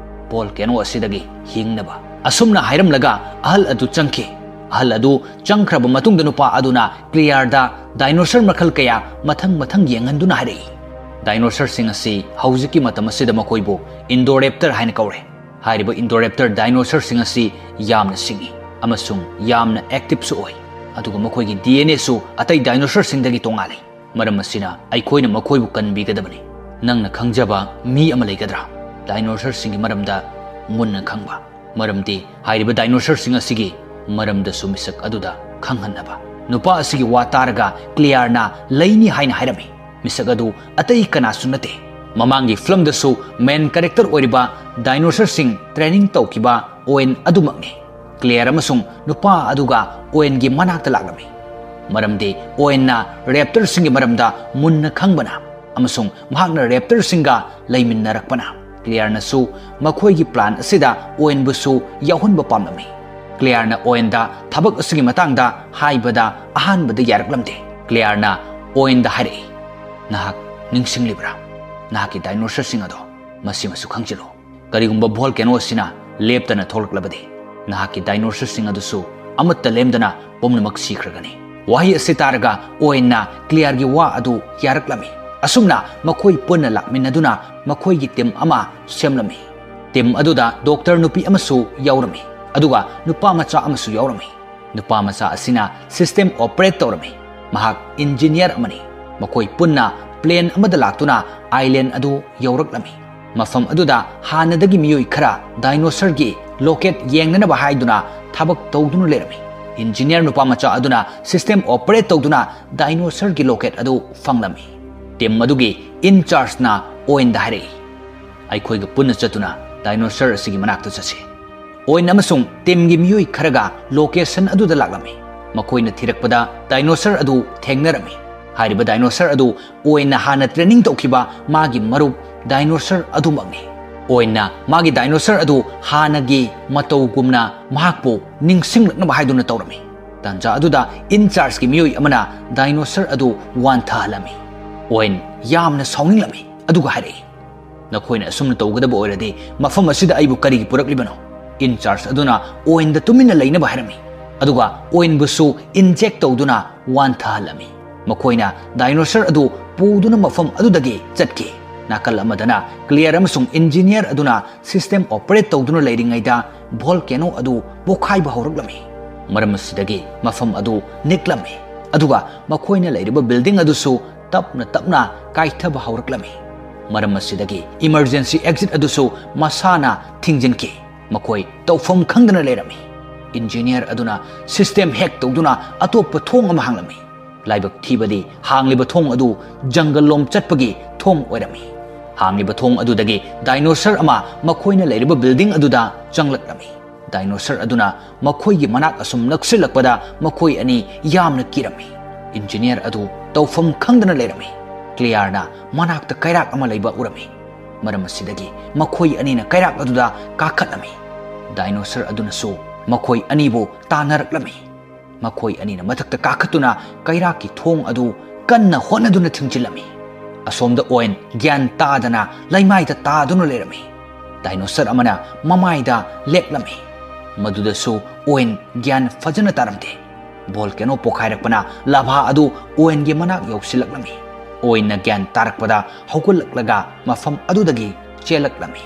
volcano ꯑꯁꯤꯗꯒꯤ ꯍꯤꯡꯅꯕ꯫" ꯑꯁꯨꯝꯅ ꯍꯥꯏꯔꯝꯂꯒ ꯑꯍꯜ ꯑꯗꯨ ꯆꯪꯈꯤ꯫ ꯑꯍꯜ ꯑꯗꯨ ꯆꯪꯈ꯭ꯔꯕ ꯃꯇꯨꯡꯗ ꯅꯨꯄꯥ ꯑꯗꯨꯅ Claireꯗ dinosaur ꯃꯈꯜ ꯀꯌꯥ ꯃꯊꯪ ꯃꯊꯪ ꯌꯦꯡꯍꯟꯗꯨꯅ ꯍꯥꯏꯔꯛꯏ, "Dinosaurꯁꯤꯡ ꯑꯁꯤ ꯍꯧꯖꯤꯛꯀꯤ ꯃꯇꯝ ꯑꯁꯤꯗ ꯃꯈꯣꯏꯕꯨ Indoraptor ꯍꯥꯏꯅ ꯀꯧꯔꯦ꯫ ꯍꯥꯏꯔꯤꯕ Indoraptor dinosaurꯁꯤꯡ ꯑꯁꯤ ꯌꯥꯝꯅ ꯁꯤꯡꯏ ꯑꯃꯁꯨꯡ ꯌꯥꯝꯅ activeꯁꯨ ꯑꯣꯏ, ꯑꯗꯨꯒ ꯃꯈꯣꯏꯒꯤ DNAꯁꯨ ꯑꯇꯩ dinosaurꯁꯤꯡꯗꯒꯤ ꯇꯣꯉꯥꯜꯂꯤ꯫ ꯃꯔꯝ ꯑꯁꯤꯅ ꯑꯩꯈꯣꯏꯅ ꯃꯈꯣꯏꯕꯨ ꯀꯟꯕꯤꯒꯗꯕꯅꯤ꯫ ꯅꯪꯅ ꯈꯪꯖꯕ ꯃꯤ ꯑꯃ ꯂꯩꯒꯗ꯭ꯔꯥ dinosaurꯁꯤꯡꯒꯤ ꯃꯔꯝꯗ ꯃꯨꯟꯅ ꯈꯪꯕ? ꯃꯔꯝꯗꯤ ꯍꯥꯏꯔꯤꯕ dinosaurꯁꯤꯡ ꯑꯁꯤꯒꯤ ꯃꯔꯝꯗꯁꯨ ꯃꯤꯁꯛ ꯑꯗꯨꯗ ꯈꯪꯍꯟꯅꯕ꯫" ꯅꯨꯄꯥ ꯑꯁꯤꯒꯤ ꯋꯥ ꯇꯥꯔꯒ Claireꯅ ꯂꯩꯅꯤ ꯍꯥꯏꯅ ꯍꯥꯏꯔꯝꯃꯤ꯫ ꯃꯤꯁꯛ ꯑꯗꯨ ꯑꯇꯩ ꯀꯅꯥꯁꯨ ꯅꯠꯇꯦ, ꯃꯃꯥꯡꯒꯤ filmꯗꯁꯨ main character ꯑꯣꯏꯔꯤꯕ dinosaurꯁꯤꯡ training ꯇꯧꯈꯤꯕ Owen ꯑꯗꯨꯃꯛꯅꯤ꯫ Claire ꯑꯃꯁꯨꯡ ꯅꯨꯄꯥ ꯑꯗꯨꯒ Owenꯒꯤ ꯃꯅꯥꯛꯇ ꯂꯥꯛꯂꯝꯃꯤ, ꯃꯔꯝꯗꯤ Owenꯅ raptorꯁꯤꯡꯒꯤ ꯃꯔꯝꯗ ꯃꯨꯟꯅ ꯈꯪꯕꯅ ꯑꯃꯁꯨꯡ ꯃꯍꯥꯛꯅ raptorꯁꯤꯡꯒ ꯂꯩꯃꯤꯟꯅꯔꯛꯄꯅ꯫ ꯀ꯭ꯂꯤꯌꯥꯔꯅꯁꯨ ꯃꯈꯣꯏꯒꯤ ꯄ꯭ꯂꯥꯟ ꯑꯁꯤꯗ ꯑꯣꯋꯦꯟꯕꯨꯁꯨ ꯌꯥꯎꯍꯟꯕ ꯄꯥꯝꯂꯝꯃꯤ꯫ ꯀ꯭ꯂꯤꯌꯥꯔꯅ ꯑꯣꯋꯦꯟꯗ ꯊꯕꯛ ꯑꯁꯤꯒꯤ ꯃꯇꯥꯡꯗ ꯍꯥꯏꯕꯗ ꯑꯍꯥꯟꯕꯗ ꯌꯥꯔꯛꯂꯝꯗꯦ꯫ ꯀ꯭ꯂꯤꯌꯥꯔꯅ ꯑꯣꯋꯦꯟꯗ ꯍꯥꯏꯔꯛꯏ, "ꯅꯍꯥꯛ ꯅꯤꯡꯁꯤꯡꯂꯤꯕ꯭ꯔꯥ? ꯅꯍꯥꯛꯀꯤ ꯗꯥꯏꯅꯣꯁꯔꯁꯤꯡ ꯑꯗꯣ ꯃꯁꯤꯃꯁꯨ ꯈꯪꯖꯤꯜꯂꯨ꯫ ꯀꯔꯤꯒꯨꯝꯕ ꯚꯣꯜꯀꯦꯅꯣ ꯑꯁꯤꯅ ꯂꯦꯞꯇꯅ ꯊꯣꯛꯂꯛꯂꯕꯗꯤ, ꯅꯍꯥꯛꯀꯤ ꯗꯥꯏꯅꯣꯁꯔꯁꯤꯡ ꯑꯗꯨꯁꯨ ꯑꯃꯠꯇ ꯂꯦꯝꯗꯅ ꯄꯨꯝꯅꯃꯛ ꯁꯤꯈ꯭ꯔꯒꯅꯤ꯫" ꯋꯥꯍꯩ ꯑꯁꯤ ꯇꯥꯔꯒ ꯑꯣꯋꯦꯟꯅ ꯀ꯭ꯂꯤꯌꯥꯔꯒꯤ ꯋꯥ ꯑꯗꯨ ꯌꯥꯔꯛꯂꯝꯃꯤ꯫ ꯑꯁꯨꯝꯅ ꯃꯈꯣꯏ ꯄꯨꯟꯅ ꯂꯥꯛꯃꯤꯟꯅꯗꯨꯅ ꯃꯈꯣꯏꯒꯤ ꯇꯤꯝ ꯑꯃ ꯁꯦꯝꯂꯝꯃꯤ꯫ ꯇꯤꯝ ꯑꯗꯨꯗ ꯗꯣꯛꯇꯔ ꯅꯨꯄꯤ ꯑꯃꯁꯨ ꯌꯥꯎꯔꯝꯃꯤ, ꯑꯗꯨꯒ ꯅꯨꯄꯥ ꯃꯆꯥ ꯑꯃꯁꯨ ꯌꯥꯎꯔꯝꯃꯤ꯫ ꯅꯨꯄꯥ ꯃꯆꯥ ꯑꯁꯤꯅ ꯁꯤꯁꯇꯦꯝ ꯑꯣꯄꯔꯦꯠ ꯇꯧꯔꯝꯃꯤ꯫ ꯃꯍꯥꯛ ꯏꯟꯖꯤꯅꯤꯌꯔ ꯑꯃꯅꯤ꯫ ꯃꯈꯣꯏ ꯄꯨꯟꯅ ꯄ꯭ꯂꯦꯟ ꯑꯃꯗ ꯂꯥꯛꯇꯨꯅ ꯑꯥꯏꯂꯦꯟ ꯑꯗꯨ ꯌꯧꯔꯛꯂꯝꯃꯤ꯫ ꯃꯐꯝ ꯑꯗꯨꯗ ꯍꯥꯟꯅꯗꯒꯤ ꯃꯤꯑꯣꯏ ꯈꯔ ꯗꯥꯏꯅꯣꯁꯔꯒꯤ ꯂꯣꯀꯦꯠ ꯌꯦꯡꯅꯅꯕ ꯍꯥꯏꯗꯨꯅ ꯊꯕꯛ ꯇꯧꯗꯨꯅ ꯂꯩꯔꯝꯃꯤ꯫ ꯏꯟꯖꯤꯅꯤꯌꯔ ꯅꯨꯄꯥ ꯃꯆꯥ ꯑꯗꯨꯅ ꯁꯤꯁꯇꯦꯝ ꯑꯣꯄꯔꯦꯠ ꯇꯧꯗꯨꯅ ꯗꯥꯏꯅꯣꯁꯔꯒꯤ ꯂꯣꯀꯦꯠ ꯑꯗꯨ ꯐꯪꯂꯝꯃꯤ꯫ ꯇꯤꯝ ꯑꯗꯨꯒꯤ ꯏꯟꯆꯥꯔꯖꯅ ꯑꯣꯋꯦꯟꯗ ꯍꯥꯏꯔꯛꯏ, "ꯑꯩꯈꯣꯏꯒ ꯄꯨꯟꯅ ꯆꯠꯇꯨꯅ ꯗꯥꯏꯅꯣꯁꯔ ꯑꯁꯤꯒꯤ ꯃꯅꯥꯛꯇ ꯆꯠꯁꯤ꯫" ꯑꯣꯋꯦꯟ ꯑꯃꯁꯨꯡ ꯇꯤꯝꯒꯤ ꯃꯤꯑꯣꯏ ꯈꯔꯒ ꯂꯣꯀꯦꯁꯟ ꯑꯗꯨꯗ ꯂꯥꯛꯂꯝꯃꯤ꯫ ꯃꯈꯣꯏꯅ ꯊꯤꯔꯛꯄꯗ ꯗꯥꯏꯅꯣꯁꯔ ꯑꯗꯨ ꯊꯦꯡꯅꯔꯝꯃꯤ꯫ ꯍꯥꯏꯔꯤꯕ ꯗꯥꯏꯅꯣꯁꯔ ꯑꯗꯨ ꯑꯣꯋꯦꯟꯅ ꯍꯥꯟꯅ ꯇ꯭ꯔꯦꯅꯤꯡ ꯇꯧꯈꯤꯕ ꯃꯥꯒꯤ ꯃꯔꯨꯞ ꯗꯥꯏꯅꯣꯁꯔ ꯑꯗꯨꯃꯛꯅꯤ꯫ ꯑꯣꯋꯦꯟꯅ ꯃꯥꯒꯤ ꯗꯥꯏꯅꯣꯁꯔ ꯑꯗꯨ ꯍꯥꯟꯅꯒꯤ ꯃꯇꯧꯒꯨꯝꯅ ꯃꯍꯥꯛꯄꯨ ꯅꯤꯡꯁꯤꯡꯂꯛꯅꯕ ꯍꯥꯏꯗꯨꯅ ꯇꯧꯔꯝꯃꯤ꯫ ꯇꯥꯟꯖꯥ ꯑꯗꯨꯗ ꯏꯟꯆꯥꯔꯖꯀꯤ ꯃꯤꯑꯣꯏ ꯑꯃꯅ ꯗꯥꯏꯅꯣꯁꯔ ꯑꯗꯨ ꯋꯥꯟꯊꯍꯜꯂꯝꯃꯤ꯫ ꯑꯣꯋꯦꯟ ꯌꯥꯝꯅ ꯁꯥꯎꯅꯤꯡꯂꯝꯃꯤ, ꯑꯗꯨꯒ ꯍꯥꯏꯔꯛꯏ, "ꯅꯈꯣꯏꯅ ꯑꯁꯨꯝꯅ ꯇꯧꯒꯗꯕ ꯑꯣꯏꯔꯗꯤ ꯃꯐꯝ ꯑꯁꯤꯗ ꯑꯩꯕꯨ ꯀꯔꯤꯒꯤ ꯄꯨꯔꯛꯂꯤꯕꯅꯣ?" ꯏꯟꯆꯥꯔꯖ ꯑꯗꯨꯅ ꯑꯣꯋꯦꯟꯗ ꯇꯨꯃꯤꯟꯅ ꯂꯩꯅꯕ ꯍꯥꯏꯔꯝꯃꯤ, ꯑꯗꯨꯒ ꯑꯣꯋꯦꯟꯕꯨꯁꯨ ꯏꯟꯖꯦꯛ ꯇꯧꯗꯨꯅ ꯋꯥꯟꯊꯍꯜꯂꯝꯃꯤ꯫ ꯃꯈꯣꯏꯅ ꯗꯥꯏꯅꯣꯁꯔ ꯑꯗꯨ ꯄꯨꯗꯨꯅ ꯃꯐꯝ ꯑꯗꯨꯗꯒꯤ ꯆꯠꯈꯤ꯫ ꯅꯥꯀꯜ ꯑꯃꯗꯅ ꯀ꯭ꯂꯤꯌꯥꯔ ꯑꯃꯁꯨꯡ ꯏꯟꯖꯤꯅꯤꯌꯔ ꯑꯗꯨꯅ ꯁꯤꯁꯇꯦꯝ ꯑꯣꯄꯔꯦꯠ ꯇꯧꯗꯨꯅ ꯂꯩꯔꯤꯉꯩꯗ ꯚꯣꯜꯀꯦꯅꯣ ꯑꯗꯨ ꯄꯣꯈꯥꯏꯕ ꯍꯧꯔꯛꯂꯝꯃꯤ꯫ ꯃꯔꯝ ꯑꯁꯤꯗꯒꯤ ꯃꯐꯝ ꯑꯗꯨ ꯅꯤꯛꯂꯝꯃꯤ, ꯑꯗꯨꯒ ꯃꯈꯣꯏꯅ ꯂꯩꯔꯤꯕ ꯕꯤꯜꯗꯤꯡ ꯑꯗꯨꯁꯨ ꯇꯞꯅ ꯇꯞꯅ ꯀꯥꯏꯊꯕ ꯍꯧꯔꯛꯂꯝꯃꯤ꯫ ꯃꯔꯝ ꯑꯁꯤꯗꯒꯤ ꯏꯃꯔꯖꯦꯟꯁꯤ ꯑꯦꯛꯖꯤꯠ ꯑꯗꯨꯁꯨ ꯃꯁꯥꯅ ꯊꯤꯡꯖꯤꯟꯈꯤ꯫ ꯃꯈꯣꯏ ꯇꯧꯐꯝ ꯈꯪꯗꯅ ꯂꯩꯔꯝꯃꯤ꯫ ꯏꯟꯖꯤꯅꯤꯌꯔ ꯑꯗꯨꯅ ꯁꯤꯁꯇꯦꯝ ꯍꯦꯛ ꯇꯧꯗꯨꯅ ꯑꯇꯣꯞꯄ ꯊꯣꯡ ꯑꯃ ꯍꯥꯡꯂꯝꯃꯤ꯫ ꯂꯥꯏꯕꯛ ꯊꯤꯕꯗꯤ, ꯍꯥꯡꯂꯤꯕ ꯊꯣꯡ ꯑꯗꯨ ꯖꯪꯒꯜ ꯂꯣꯝ ꯆꯠꯄꯒꯤ ꯊꯣꯡ ꯑꯣꯏꯔꯝꯃꯤ꯫ ꯍꯥꯡꯂꯤꯕ ꯊꯣꯡ ꯑꯗꯨꯗꯒꯤ ꯗꯥꯏꯅꯣꯁꯔ ꯑꯃ ꯃꯈꯣꯏꯅ ꯂꯩꯔꯤꯕ ꯕꯤꯜꯗꯤꯡ ꯑꯗꯨꯗ ꯆꯪꯂꯛꯂꯝꯃꯤ꯫ ꯗꯥꯏꯅꯣꯁꯔ ꯑꯗꯨꯅ ꯃꯈꯣꯏꯒꯤ ꯃꯅꯥꯛ ꯑꯁꯨꯝ ꯅꯛꯁꯤꯜꯂꯛꯄꯗ ꯃꯈꯣꯏ ꯑꯅꯤ ꯌꯥꯝꯅ ꯀꯤꯔꯝꯃꯤ꯫ ꯏꯟꯖꯤꯅꯤꯌꯔ ꯑꯗꯨ ꯇꯧꯐꯝ ꯈꯪꯗꯅ ꯂꯩꯔꯝꯃꯤ꯫ ꯀ꯭ꯂꯤꯌꯥꯔꯅ ꯃꯅꯥꯛꯇ ꯀꯩꯔꯥꯛ ꯑꯃ ꯂꯩꯕ ꯎꯔꯝꯃꯤ꯫ ꯃꯔꯝ ꯑꯁꯤꯗꯒꯤ ꯃꯈꯣꯏ ꯑꯅꯤꯅ ꯀꯩꯔꯥꯛ ꯑꯗꯨꯗ ꯀꯥꯈꯠꯂꯝꯃꯤ꯫ ꯗꯥꯏꯅꯣꯁꯔ ꯑꯗꯨꯅꯁꯨ ꯃꯈꯣꯏ ꯑꯅꯤꯕꯨ ꯇꯥꯟꯅꯔꯛꯂꯝꯃꯤ꯫ ꯃꯈꯣꯏ ꯑꯅꯤꯅ ꯃꯊꯛꯇ ꯀꯥꯈꯠꯇꯨꯅ ꯀꯩꯔꯥꯛꯀꯤ ꯊꯣꯡ ꯑꯗꯨ ꯀꯟꯅ ꯍꯣꯠꯅꯗꯨꯅ ꯊꯤꯡꯖꯤꯜꯂꯝꯃꯤ꯫ ꯑꯁꯣꯝꯗ ꯑꯣꯏꯟ ꯒ꯭ꯌꯥꯟ ꯇꯥꯗꯅ ꯂꯩꯃꯥꯏꯗ ꯇꯥꯗꯨꯅ ꯂꯩꯔꯝꯃꯤ꯫ ꯗꯥꯏꯅꯣꯁꯔ ꯑꯃꯅ ꯃꯃꯥꯏꯗ ꯂꯦꯛꯂꯝꯃꯤ꯫ ꯃꯗꯨꯗꯁꯨ ꯑꯣꯏꯟ ꯒ꯭ꯌꯥꯟ ꯐꯖꯅ ꯇꯥꯔꯝꯗꯦ꯫ ꯚꯣꯜꯀꯦꯅꯣ ꯄꯣꯈꯥꯏꯔꯛꯄꯅ ꯂꯥꯚꯥ ꯑꯗꯨ ꯑꯣꯏꯟꯒꯤ ꯃꯅꯥꯛ ꯌꯧꯁꯤꯜꯂꯛꯂꯝꯃꯤ꯫ ꯑꯣꯏꯟꯅ ꯒ꯭ꯌꯥꯟ ꯇꯥꯔꯛꯄꯗ ꯍꯧꯒꯠꯂꯛꯂꯒ ꯃꯐꯝ ꯑꯗꯨꯗꯒꯤ ꯆꯦꯜꯂꯛꯂꯝꯃꯤ꯫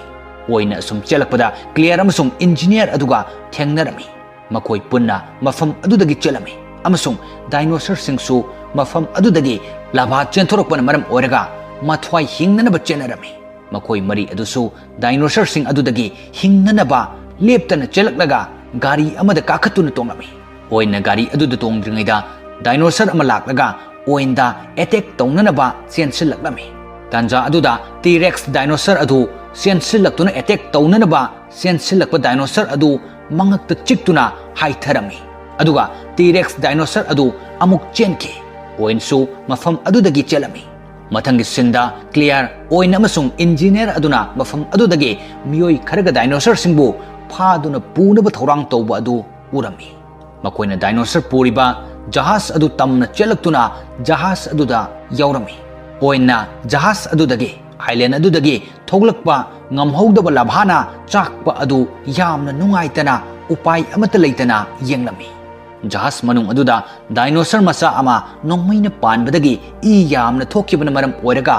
ꯑꯣꯏꯟꯅ ꯑꯁꯨꯝ ꯆꯦꯜꯂꯛꯄꯗ ꯀ꯭ꯂꯤꯌꯔ ꯑꯃꯁꯨꯡ ꯏꯟꯖꯤꯅꯤꯌꯔ ꯑꯗꯨꯒ ꯊꯦꯡꯅꯔꯝꯃꯤ꯫ ꯃꯈꯣꯏ ꯄꯨꯟꯅ ꯃꯐꯝ ꯑꯗꯨꯗꯒꯤ ꯆꯦꯜꯂꯝꯃꯤ ꯑꯃꯁꯨꯡ ꯗꯥꯏꯅꯣꯁꯔꯁꯤꯡꯁꯨ ꯃꯐꯝ ꯑꯗꯨꯗꯒꯤ ꯂꯥꯚꯥ ꯆꯦꯟꯊꯣꯔꯛꯄꯅ ꯃꯔꯝ ꯑꯣꯏꯔꯒ ꯃꯊ꯭ꯋꯥꯏ ꯍꯤꯡꯅꯅꯕ ꯆꯦꯟꯅꯔꯝꯃꯤ꯫ ꯃꯈꯣꯏ ꯃꯔꯤ ꯑꯗꯨꯁꯨ ꯗꯥꯏꯅꯣꯁꯔꯁꯤꯡ ꯑꯗꯨꯗꯒꯤ ꯍꯤꯡꯅꯅꯕ ꯂꯦꯞꯇꯅ ꯆꯦꯜꯂꯛꯂꯒ ꯒꯥꯔꯤ ꯑꯃꯗ ꯀꯥꯈꯠꯇꯨꯅ ꯇꯣꯡꯂꯝꯃꯤ꯫ ꯑꯣꯏꯟꯅ ꯒꯥꯔꯤ ꯑꯗꯨꯗ ꯇꯣꯡꯗ꯭ꯔꯤꯉꯩꯗ ꯗꯥꯏꯅꯣꯁꯔ ꯑꯃ ꯂꯥꯛꯂꯒ ꯑꯣꯏꯟꯗ ꯑꯦꯇꯦꯛ ꯇꯧꯅꯅꯕ ꯆꯦꯟꯁꯤꯜꯂꯛꯂꯝꯃꯤ꯫ ꯇꯥꯟꯖꯥ ꯑꯗꯨꯗ ꯇꯤꯔꯦꯛꯁ ꯗꯥꯏꯅꯣꯁꯔ ꯑꯗꯨ ꯆꯦꯟꯁꯤꯜꯂꯛꯇꯨꯅ ꯑꯦꯇꯦꯛ ꯇꯧꯅꯅꯕ ꯆꯦꯟꯁꯤꯜꯂꯛꯄ ꯗꯥꯏꯅꯣꯁꯔ ꯑꯗꯨ ꯃꯉꯛꯇ ꯆꯤꯛꯇꯨꯅ ꯍꯥꯏꯊꯔꯝꯃꯤ꯫ ꯑꯗꯨꯒ ꯇꯤꯔꯦꯛꯁ ꯗꯥꯏꯅꯣꯁꯔ ꯑꯗꯨ ꯑꯃꯨꯛ ꯆꯦꯟꯈꯤ꯫ ꯑꯣꯏꯟꯁꯨ ꯃꯐꯝ ꯑꯗꯨꯗꯒꯤ ꯆꯦꯜꯂꯝꯃꯤ꯫ ꯃꯊꯪꯒꯤ ꯁꯤꯟꯗ ꯀ꯭ꯂꯤꯌꯥꯔ, ꯑꯣꯏꯟ ꯑꯃꯁꯨꯡ ꯏꯟꯖꯤꯅꯤꯌꯔ ꯑꯗꯨꯅ ꯃꯐꯝ ꯑꯗꯨꯗꯒꯤ ꯃꯤꯑꯣꯏ ꯈꯔꯒ ꯗꯥꯏꯅꯣꯁꯔꯁꯤꯡꯕꯨ ꯐꯥꯗꯨꯅ ꯄꯨꯅꯕ ꯊꯧꯔꯥꯡ ꯇꯧꯕ ꯑꯗꯨ ꯎꯔꯝꯃꯤ꯫ ꯃꯈꯣꯏꯅ ꯗꯥꯏꯅꯣꯁꯔ ꯄꯨꯔꯤꯕ ꯖꯍꯥꯖ ꯑꯗꯨ ꯇꯝꯅ ꯆꯦꯜꯂꯛꯇꯨꯅ ꯖꯍꯥꯖ ꯑꯗꯨꯗ ꯌꯧꯔꯝꯃꯤ꯫ ꯑꯣꯏꯟꯅ ꯖꯍꯥꯖ ꯑꯗꯨꯗꯒꯤ, ꯑꯥꯏꯂꯦꯟ ꯑꯗꯨꯗꯒꯤ ꯊꯣꯛꯂꯛꯄ ꯉꯝꯍꯧꯗꯕ ꯂꯥꯚꯥꯅ ꯆꯥꯛꯄ ꯑꯗꯨ ꯌꯥꯝꯅ ꯅꯨꯡꯉꯥꯏꯇꯅ ꯎꯄꯥꯏ ꯑꯃꯠꯇ ꯂꯩꯇꯅ ꯌꯦꯡꯂꯝꯃꯤ꯫ ꯖꯍꯥꯖ ꯃꯅꯨꯡ ꯑꯗꯨꯗ ꯗꯥꯏꯅꯣꯁꯔ ꯃꯆꯥ ꯑꯃ ꯅꯣꯡꯃꯩꯅ ꯄꯥꯟꯕꯗꯒꯤ ꯏ ꯌꯥꯝꯅ ꯊꯣꯛꯈꯤꯕꯅ ꯃꯔꯝ ꯑꯣꯏꯔꯒ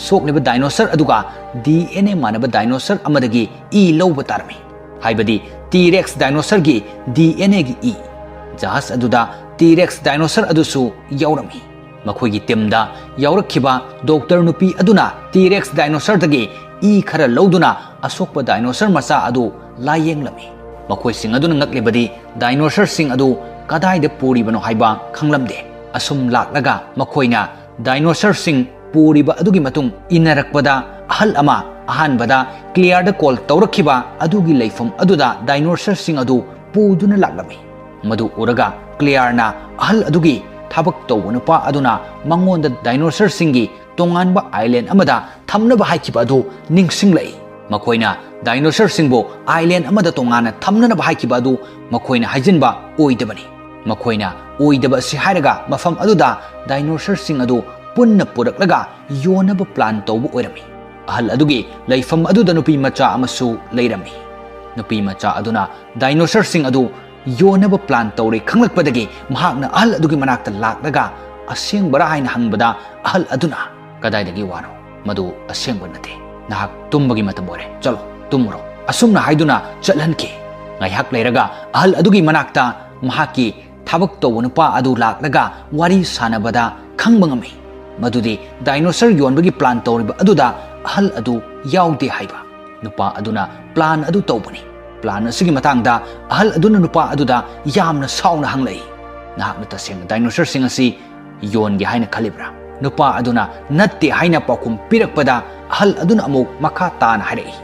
ꯁꯣꯛꯂꯤꯕ ꯗꯥꯏꯅꯣꯁꯔ ꯑꯗꯨꯒ ꯗꯤ ꯑꯦꯟ ꯑꯦ ꯃꯥꯟꯅꯕ ꯗꯥꯏꯅꯣꯁꯔ ꯑꯃꯗꯒꯤ ꯏ ꯂꯧꯕ ꯇꯥꯔꯝꯃꯤ꯫ ꯍꯥꯏꯕꯗꯤ ꯇꯤꯔꯦꯛꯁ ꯗꯥꯏꯅꯣꯁꯔꯒꯤ ꯗꯤ ꯑꯦꯟ ꯑꯦꯒꯤ ꯏ꯫ ꯖꯍꯥꯖ ꯑꯗꯨꯗ ꯇꯤꯔꯦꯛꯁ ꯗꯥꯏꯅꯣꯁꯔ ꯑꯗꯨꯁꯨ ꯌꯥꯎꯔꯝꯃꯤ꯫ ꯃꯈꯣꯏꯒꯤ ꯇꯤꯝꯗ ꯌꯥꯎꯔꯛꯈꯤꯕ ꯗꯣꯛꯇꯔ ꯅꯨꯄꯤ ꯑꯗꯨꯅ ꯇꯤꯔꯦꯛꯁ ꯗꯥꯏꯅꯣꯁꯔꯗꯒꯤ ꯏ ꯈꯔ ꯂꯧꯗꯨꯅ ꯑꯁꯣꯛꯄ ꯗꯥꯏꯅꯣꯁꯔ ꯃꯆꯥ ꯑꯗꯨ ꯂꯥꯌꯦꯡꯂꯝꯃꯤ꯫ ꯃꯈꯣꯏꯁꯤꯡ ꯑꯗꯨꯅ ꯉꯛꯂꯤꯕꯗꯤ ꯗꯥꯏꯅꯣꯁꯔꯁꯤꯡ ꯑꯗꯨ ꯀꯗꯥꯏꯗ ꯄꯨꯔꯤꯕꯅꯣ ꯍꯥꯏꯕ ꯈꯪꯂꯝꯗꯦ꯫ ꯑꯁꯨꯝ ꯂꯥꯛꯂꯒ ꯃꯈꯣꯏꯅ ꯗꯥꯏꯅꯣꯁꯔꯁꯤꯡ ꯄꯨꯔꯤꯕ ꯑꯗꯨꯒꯤ ꯃꯇꯨꯡ ꯏꯟꯅꯔꯛꯄꯗ ꯑꯍꯜ ꯑꯃ ꯑꯍꯥꯟꯕꯗ ꯀ꯭ꯂꯤꯌꯥꯔꯗ ꯀꯣꯜ ꯇꯧꯔꯛꯈꯤꯕ ꯑꯗꯨꯒꯤ ꯂꯩꯐꯝ ꯑꯗꯨꯗ ꯗꯥꯏꯅꯣꯁꯔꯁꯤꯡ ꯑꯗꯨ ꯄꯨꯗꯨꯅ ꯂꯥꯛꯂꯝꯃꯤ꯫ ꯃꯗꯨ ꯎꯔꯒ ꯀ꯭ꯂꯤꯌꯥꯔꯅ ꯑꯍꯜ ꯑꯗꯨꯒꯤ ꯊꯕꯛ ꯇꯧꯕ ꯅꯨꯄꯥ ꯑꯗꯨꯅ ꯃꯉꯣꯟꯗ ꯗꯥꯏꯅꯣꯁꯔꯁꯤꯡꯒꯤ ꯇꯣꯉꯥꯟꯕ ꯑꯥꯏꯂꯦꯟ ꯑꯃꯗ ꯊꯝꯅꯕ ꯍꯥꯏꯈꯤꯕ ꯑꯗꯨ ꯅꯤꯡꯁꯤꯡꯂꯛꯏ꯫ ꯃꯈꯣꯏꯅ ꯗꯥꯏꯅꯣꯁꯔꯁꯤꯡꯕꯨ ꯑꯥꯏꯂꯦꯟ ꯑꯃꯗ ꯇꯣꯉꯥꯟꯅ ꯊꯝꯅꯅꯕ ꯍꯥꯏꯈꯤꯕ ꯑꯗꯨ ꯃꯈꯣꯏꯅ ꯍꯥꯏꯖꯤꯟꯕ ꯑꯣꯏꯗꯕꯅꯤ꯫ ꯃꯈꯣꯏꯅ ꯑꯣꯏꯗꯕ ꯑꯁꯤ ꯍꯥꯏꯔꯒ ꯃꯐꯝ ꯑꯗꯨꯗ ꯗꯥꯏꯅꯣꯁꯔꯁꯤꯡ ꯑꯗꯨ ꯄꯨꯟꯅ ꯄꯨꯔꯛꯂꯒ ꯌꯣꯟꯅꯕ ꯄ꯭ꯂꯥꯟ ꯇꯧꯕ ꯑꯣꯏꯔꯝꯃꯤ꯫ ꯑꯍꯜ ꯑꯗꯨꯒꯤ ꯂꯩꯐꯝ ꯑꯗꯨꯗ ꯅꯨꯄꯤ ꯃꯆꯥ ꯑꯃꯁꯨ ꯂꯩꯔꯝꯃꯤ꯫ ꯅꯨꯄꯤ ꯃꯆꯥ ꯑꯗꯨꯅ ꯗꯥꯏꯅꯣꯁꯔꯁꯤꯡ ꯑꯗꯨ ꯌꯣꯟꯅꯕ ꯄ꯭ꯂꯥꯟ ꯇꯧꯔꯦ ꯈꯪꯂꯛꯄꯗꯒꯤ ꯃꯍꯥꯛꯅ ꯑꯍꯜ ꯑꯗꯨꯒꯤ ꯃꯅꯥꯛꯇ ꯂꯥꯛꯂꯒ ꯑꯁꯦꯡꯕꯔꯥ ꯍꯥꯏꯅ ꯍꯪꯕꯗ ꯑꯍꯜ ꯑꯗꯨꯅ, "ꯀꯗꯥꯏꯗꯒꯤ ꯋꯥꯅꯣ? ꯃꯗꯨ ꯑꯁꯦꯡꯕ ꯅꯠꯇꯦ꯫ ꯅꯍꯥꯛ ꯇꯨꯝꯕꯒꯤ ꯃꯇꯝ ꯑꯣꯏꯔꯦ꯫ ꯆꯠꯂꯣ, ꯇꯨꯝꯃꯨꯔꯣ," ꯑꯁꯨꯝꯅ ꯍꯥꯏꯗꯨꯅ ꯆꯠꯍꯟꯈꯤ꯫ ꯉꯥꯏꯍꯥꯛ ꯂꯩꯔꯒ ꯑꯍꯜ ꯑꯗꯨꯒꯤ ꯃꯅꯥꯛꯇ ꯃꯍꯥꯛꯀꯤ ꯊꯕꯛ ꯇꯧꯕ ꯅꯨꯄꯥ ꯑꯗꯨ ꯂꯥꯛꯂꯒ ꯋꯥꯔꯤ ꯁꯥꯟꯅꯕꯗ ꯈꯪꯕ ꯉꯝꯃꯤ ꯃꯗꯨꯗꯤ ꯗꯥꯏꯅꯣꯁꯔ ꯌꯣꯟꯕꯒꯤ ꯄ꯭ꯂꯥꯟ ꯇꯧꯔꯤꯕ ꯑꯗꯨꯗ ꯑꯍꯜ ꯑꯗꯨ ꯌꯥꯎꯗꯦ ꯍꯥꯏꯕ꯫ ꯅꯨꯄꯥ ꯑꯗꯨꯅ ꯄ꯭ꯂꯥꯟ ꯑꯗꯨ ꯇꯧꯕꯅꯤ꯫ ꯄ꯭ꯂꯥꯟ ꯑꯁꯤꯒꯤ ꯃꯇꯥꯡꯗ ꯑꯍꯜ ꯑꯗꯨꯅ ꯅꯨꯄꯥ ꯑꯗꯨꯗ ꯌꯥꯝꯅ ꯁꯥꯎꯅ ꯍꯪꯂꯛꯏ, "ꯅꯍꯥꯛꯅ ꯇꯁꯦꯡꯅ ꯗꯥꯏꯅꯣꯁꯔꯁꯤꯡ ꯑꯁꯤ ꯌꯣꯟꯒꯦ ꯍꯥꯏꯅ ꯈꯜꯂꯤꯕ꯭ꯔꯥ?" ꯅꯨꯄꯥ ꯑꯗꯨꯅ ꯅꯠꯇꯦ ꯍꯥꯏꯅ ꯄꯥꯎꯈꯨꯝ ꯄꯤꯔꯛꯄꯗ ꯑꯍꯜ ꯑꯗꯨꯅ ꯑꯃꯨꯛ ꯃꯈꯥ ꯇꯥꯅ ꯍꯥꯏꯔꯛꯏ,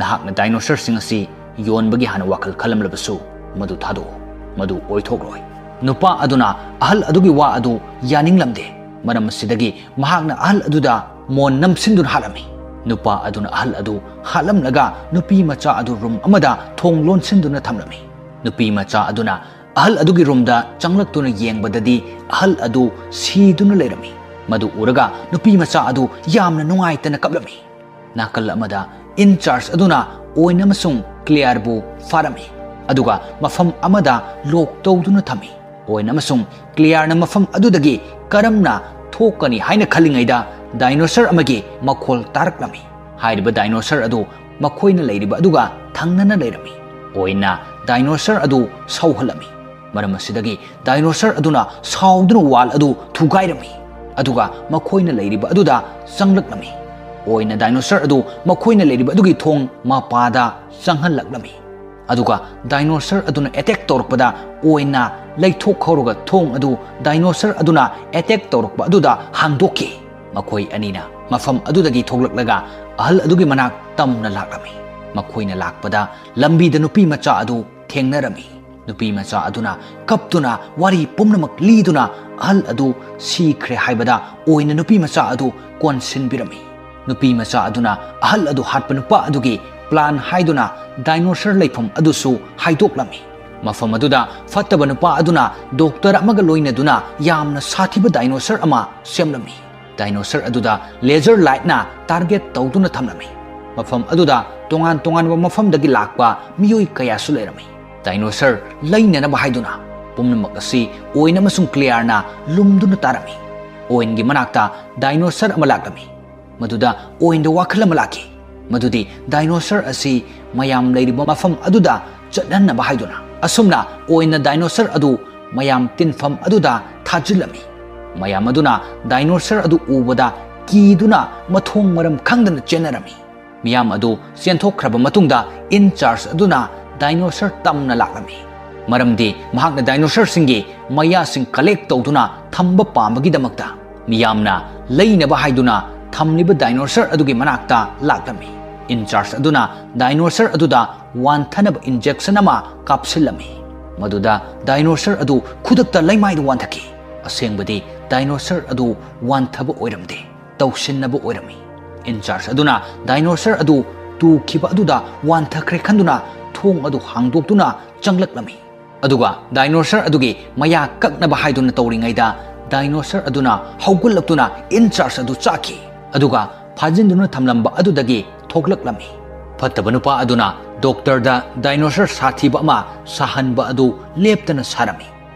"ꯅꯍꯥꯛꯅ ꯗꯥꯏꯅꯣꯁꯔꯁꯤꯡ ꯑꯁꯤ ꯌꯣꯟꯕꯒꯤ ꯍꯥꯟꯅ ꯋꯥꯈꯜ ꯈꯜꯂꯝꯂꯕꯁꯨ ꯃꯗꯨ ꯊꯥꯗꯣꯛꯎ, ꯃꯗꯨ ꯑꯣꯏꯊꯣꯛꯂꯣꯏ꯫" ꯅꯨꯄꯥ ꯑꯗꯨꯅ ꯑꯍꯜ ꯑꯗꯨꯒꯤ ꯋꯥ ꯑꯗꯨ ꯌꯥꯅꯤꯡꯂꯝꯗꯦ꯫ ꯃꯔꯝ ꯑꯁꯤꯗꯒꯤ ꯃꯍꯥꯛꯅ ꯑꯍꯜ ꯑꯗꯨꯗ ꯃꯣꯟ ꯅꯝꯁꯤꯟꯗꯨꯅ ꯍꯥꯠꯂꯝꯃꯤ꯫ ꯅꯨꯄꯥ ꯑꯗꯨꯅ ꯑꯍꯜ ꯑꯗꯨ ꯍꯥꯠꯂꯝꯂꯒ ꯅꯨꯄꯤ ꯃꯆꯥ ꯑꯗꯨ ꯔꯨꯝ ꯑꯃꯗ ꯊꯣꯡ ꯂꯣꯟꯁꯤꯟꯗꯨꯅ ꯊꯝꯂꯝꯃꯤ꯫ ꯅꯨꯄꯤ ꯃꯆꯥ ꯑꯗꯨꯅ ꯑꯍꯜ ꯑꯗꯨꯒꯤ ꯔꯨꯝꯗ ꯆꯪꯂꯛꯇꯨꯅ ꯌꯦꯡꯕꯗꯗꯤ ꯑꯍꯜ ꯑꯗꯨ ꯁꯤꯗꯨꯅ ꯂꯩꯔꯝꯃꯤ꯫ ꯃꯗꯨ ꯎꯔꯒ ꯅꯨꯄꯤ ꯃꯆꯥ ꯑꯗꯨ ꯌꯥꯝꯅ ꯅꯨꯡꯉꯥꯏꯇꯅ ꯀꯞꯂꯝꯃꯤ꯫ ꯅꯥꯀꯜ ꯑꯃꯗ ꯏꯟꯆꯥꯔꯖ ꯑꯗꯨꯅ ꯑꯣꯏꯟ ꯑꯃꯁꯨꯡ ꯀ꯭ꯂꯤꯌꯥꯔꯕꯨ ꯐꯥꯔꯝꯃꯤ, ꯑꯗꯨꯒ ꯃꯐꯝ ꯑꯃꯗ ꯂꯣꯛ ꯇꯧꯗꯨꯅ ꯊꯝꯃꯤ꯫ ꯑꯣꯏꯟ ꯑꯃꯁꯨꯡ ꯀ꯭ꯂꯤꯌꯥꯔꯅ ꯃꯐꯝ ꯑꯗꯨꯗꯒꯤ ꯀꯔꯝꯅ ꯊꯣꯛꯀꯅꯤ ꯍꯥꯏꯅ ꯈꯜꯂꯤꯉꯩꯗ ꯗꯥꯏꯅꯣꯁꯔ ꯑꯃꯒꯤ ꯃꯈꯣꯜ ꯇꯥꯔꯛꯂꯝꯃꯤ꯫ ꯍꯥꯏꯔꯤꯕ ꯗꯥꯏꯅꯣꯁꯔ ꯑꯗꯨ ꯃꯈꯣꯏꯅ ꯂꯩꯔꯤꯕ ꯑꯗꯨꯒ ꯊꯪꯅꯅ ꯂꯩꯔꯝꯃꯤ꯫ ꯑꯣꯏꯟꯅ ꯗꯥꯏꯅꯣꯁꯔ ꯑꯗꯨ ꯁꯧꯍꯜꯂꯝꯃꯤ꯫ ꯃꯔꯝ ꯑꯁꯤꯗꯒꯤ ꯗꯥꯏꯅꯣꯁꯔ ꯑꯗꯨꯅ ꯁꯥꯎꯗꯨꯅ ꯋꯥꯜ ꯑꯗꯨ ꯊꯨꯒꯥꯏꯔꯝꯃꯤ, ꯑꯗꯨꯒ ꯃꯈꯣꯏꯅ ꯂꯩꯔꯤꯕ ꯑꯗꯨꯗ ꯆꯪꯂꯛꯂꯝꯃꯤ꯫ ꯑꯣꯏꯟꯅ ꯗꯥꯏꯅꯣꯁꯔ ꯑꯗꯨ ꯃꯈꯣꯏꯅ ꯂꯩꯔꯤꯕ ꯑꯗꯨꯒꯤ ꯊꯣꯡ ꯃꯄꯥꯗ ꯆꯪꯍꯜꯂꯛꯂꯝꯃꯤ, ꯑꯗꯨꯒ ꯗꯥꯏꯅꯣꯁꯔ ꯑꯗꯨꯅ ꯑꯦꯇꯦꯛ ꯇꯧꯔꯛꯄꯗ ꯑꯣꯏꯟꯅ ꯂꯩꯊꯣꯛꯍꯧꯔꯒ ꯊꯣꯡ ꯑꯗꯨ ꯗꯥꯏꯅꯣꯁꯔ ꯑꯗꯨꯅ ꯑꯦꯇꯦꯛ ꯇꯧꯔꯛꯄ ꯑꯗꯨꯗ ꯍꯥꯡꯗꯣꯛꯈꯤ꯫ ꯃꯈꯣꯏ ꯑꯅꯤꯅ ꯃꯐꯝ ꯑꯗꯨꯗꯒꯤ ꯊꯣꯛꯂꯛꯂꯒ ꯑꯍꯜ ꯑꯗꯨꯒꯤ ꯃꯅꯥꯛ ꯇꯝꯅ ꯂꯥꯛꯂꯝꯃꯤ꯫ ꯃꯈꯣꯏꯅ ꯂꯥꯛꯄꯗ ꯂꯝꯕꯤꯗ ꯅꯨꯄꯤ ꯃꯆꯥ ꯑꯗꯨ ꯊꯦꯡꯅꯔꯝꯃꯤ꯫ ꯅꯨꯄꯤ ꯃꯆꯥ ꯑꯗꯨꯅ ꯀꯞꯇꯨꯅ ꯋꯥꯔꯤ ꯄꯨꯝꯅꯃꯛ ꯂꯤꯗꯨꯅ ꯑꯍꯜ ꯑꯗꯨ ꯁꯤꯈ꯭ꯔꯦ ꯍꯥꯏꯕꯗ ꯑꯣꯏꯅ ꯅꯨꯄꯤ ꯃꯆꯥ ꯑꯗꯨ ꯀꯣꯟꯁꯤꯟꯕꯤꯔꯝꯃꯤ꯫ ꯅꯨꯄꯤ ꯃꯆꯥ ꯑꯗꯨꯅ ꯑꯍꯜ ꯑꯗꯨ ꯍꯥꯠꯄ ꯅꯨꯄꯥ ꯑꯗꯨꯒꯤ ꯄ꯭ꯂꯥꯟ ꯍꯥꯏꯗꯨꯅ ꯗꯥꯏꯅꯣꯁꯔ ꯂꯩꯐꯝ ꯑꯗꯨꯁꯨ ꯍꯥꯏꯗꯣꯛꯂꯝꯃꯤ꯫ ꯃꯐꯝ ꯑꯗꯨꯗ ꯐꯠꯇꯕ ꯅꯨꯄꯥ ꯑꯗꯨꯅ ꯗꯣꯛꯇꯔ ꯑꯃꯒ ꯂꯣꯏꯅꯗꯨꯅ ꯌꯥꯝꯅ ꯁꯥꯊꯤꯕ ꯗꯥꯏꯅꯣꯁꯔ ꯑꯃ ꯁꯦꯝꯂꯝꯃꯤ꯫ ꯗꯥꯏꯅꯣꯁꯔ ꯑꯗꯨꯗ ꯂꯦꯖꯔ ꯂꯥꯏꯠꯅ ꯇꯥꯔꯒꯦꯠ ꯇꯧꯗꯨꯅ ꯊꯝꯂꯝꯃꯤ꯫ ꯃꯐꯝ ꯑꯗꯨꯗ ꯇꯣꯉꯥꯟ ꯇꯣꯉꯥꯟꯕ ꯃꯐꯝꯗꯒꯤ ꯂꯥꯛꯄ ꯃꯤꯑꯣꯏ ꯀꯌꯥꯁꯨ ꯂꯩꯔꯝꯃꯤ꯫ ꯗꯥꯏꯅꯣꯁꯔ ꯂꯩꯅꯅꯕ ꯍꯥꯏꯗꯨꯅ ꯄꯨꯝꯅꯃꯛ ꯑꯁꯤ ꯑꯣꯏꯟ ꯑꯃꯁꯨꯡ ꯀ꯭ꯂꯤꯌꯥꯔꯅ ꯂꯨꯝꯗꯨꯅ ꯇꯥꯔꯝꯃꯤ꯫ ꯑꯣꯏꯟꯒꯤ ꯃꯅꯥꯛꯇ ꯗꯥꯏꯅꯣꯁꯔ ꯑꯃ ꯂꯥꯛꯂꯝꯃꯤ꯫ ꯃꯗꯨꯗ ꯑꯣꯏꯟꯗ ꯋꯥꯈꯜ ꯑꯃ ꯂꯥꯛꯈꯤ, ꯃꯗꯨꯗꯤ ꯗꯥꯏꯅꯣꯁꯔ ꯑꯁꯤ ꯃꯌꯥꯝ ꯂꯩꯔꯤꯕ ꯃꯐꯝ ꯑꯗꯨꯗ ꯆꯠꯍꯟꯅꯕ ꯍꯥꯏꯗꯨꯅ꯫ ꯑꯁꯨꯝꯅ ꯑꯣꯏꯟꯅ ꯗꯥꯏꯅꯣꯁꯔ ꯑꯗꯨ ꯃꯌꯥꯝ ꯇꯤꯟꯐꯝ ꯑꯗꯨꯗ ꯊꯥꯖꯤꯜꯂꯝꯃꯤ꯫ ꯃꯌꯥꯝ ꯑꯗꯨꯅ ꯗꯥꯏꯅꯣꯁꯔ ꯑꯗꯨ ꯎꯕꯗ ꯀꯤꯗꯨꯅ ꯃꯊꯣꯡ ꯃꯔꯝ ꯈꯪꯗꯅ ꯆꯦꯟꯅꯔꯝꯃꯤ꯫ ꯃꯤꯌꯥꯝ ꯑꯗꯨ ꯆꯦꯟꯊꯣꯛꯈ꯭ꯔꯕ ꯃꯇꯨꯡꯗ, ꯏꯟ ꯆꯥꯔꯖ ꯑꯗꯨꯅ ꯗꯥꯏꯅꯣꯁꯔ ꯇꯝꯅ ꯂꯥꯛꯂꯝꯃꯤ, ꯃꯔꯝꯗꯤ ꯃꯍꯥꯛꯅ ꯗꯥꯏꯅꯣꯁꯔꯁꯤꯡꯒꯤ ꯃꯌꯥꯁꯤꯡ ꯀꯂꯦꯛ ꯇꯧꯗꯨꯅ ꯊꯝꯕ ꯄꯥꯝꯕꯒꯤꯗꯃꯛꯇ꯫ ꯃꯤꯌꯥꯝꯅ ꯂꯩꯅꯕ ꯍꯥꯏꯗꯨꯅ ꯊꯝꯂꯤꯕ ꯗꯥꯏꯅꯣꯁꯔ ꯑꯗꯨꯒꯤ ꯃꯅꯥꯛꯇ ꯂꯥꯛꯂꯝꯃꯤ꯫ ꯏꯟ ꯆꯥꯔꯖ ꯑꯗꯨꯅ ꯗꯥꯏꯅꯣꯁꯔ ꯑꯗꯨꯗ ꯋꯥꯟꯊꯅꯕ ꯏꯟꯖꯦꯛꯁꯟ ꯑꯃ ꯀꯥꯞꯁꯤꯜꯂꯝꯃꯤ꯫ ꯃꯗꯨꯗ ꯗꯥꯏꯅꯣꯁꯔ ꯑꯗꯨ ꯈꯨꯗꯛꯇ ꯂꯩꯃꯥꯏꯗ ꯋꯥꯟꯊꯈꯤ꯫ ꯑꯁꯦꯡꯕꯗꯤ ꯗꯥꯏꯅꯣꯁꯔ ꯑꯗꯨ ꯋꯥꯟꯊꯕ ꯑꯣꯏꯔꯝꯗꯦ, ꯇꯧꯁꯤꯟꯅꯕ ꯑꯣꯏꯔꯝꯃꯤ꯫ ꯏꯟ ꯆꯥꯔꯖ ꯑꯗꯨꯅ ꯗꯥꯏꯅꯣꯁꯔ ꯑꯗꯨ ꯇꯨꯈꯤꯕ ꯑꯗꯨꯗ ꯋꯥꯟꯊꯈ꯭ꯔꯦ ꯈꯟꯗꯨꯅ ꯊꯣꯡ ꯑꯗꯨ ꯍꯥꯡꯗꯣꯛꯇꯨꯅ ꯆꯪꯂꯛꯂꯝꯃꯤ꯫ ꯑꯗꯨꯒ ꯗꯥꯏꯅꯣꯁꯔ ꯑꯗꯨꯒꯤ ꯃꯌꯥ ꯀꯛꯅꯕ ꯍꯥꯏꯗꯨꯅ ꯇꯧꯔꯤꯉꯩꯗ, ꯗꯥꯏꯅꯣꯁꯔ ꯑꯗꯨꯅ ꯍꯧꯒꯠꯂꯛꯇꯨꯅ ꯏꯟ ꯆꯥꯔꯖ ꯑꯗꯨ ꯆꯥꯈꯤ꯫ ꯑꯗꯨꯒ ꯐꯥꯖꯤꯟꯗꯨꯅ ꯊꯝꯂꯝꯕ ꯑꯗꯨꯗꯒꯤ ꯊꯣꯛꯂꯛꯂꯝꯃꯤ꯫ ꯐꯠꯇꯕ ꯅꯨꯄꯥ ꯑꯗꯨꯅ ꯗꯣꯛꯇꯔꯗ ꯗꯥꯏꯅꯣꯁꯔ ꯁꯥꯊꯤꯕ ꯑꯃ ꯁꯥꯍꯟꯕ ꯑꯗꯨ ꯂꯦꯞꯇꯅ ꯁꯥꯔꯝꯃꯤ꯫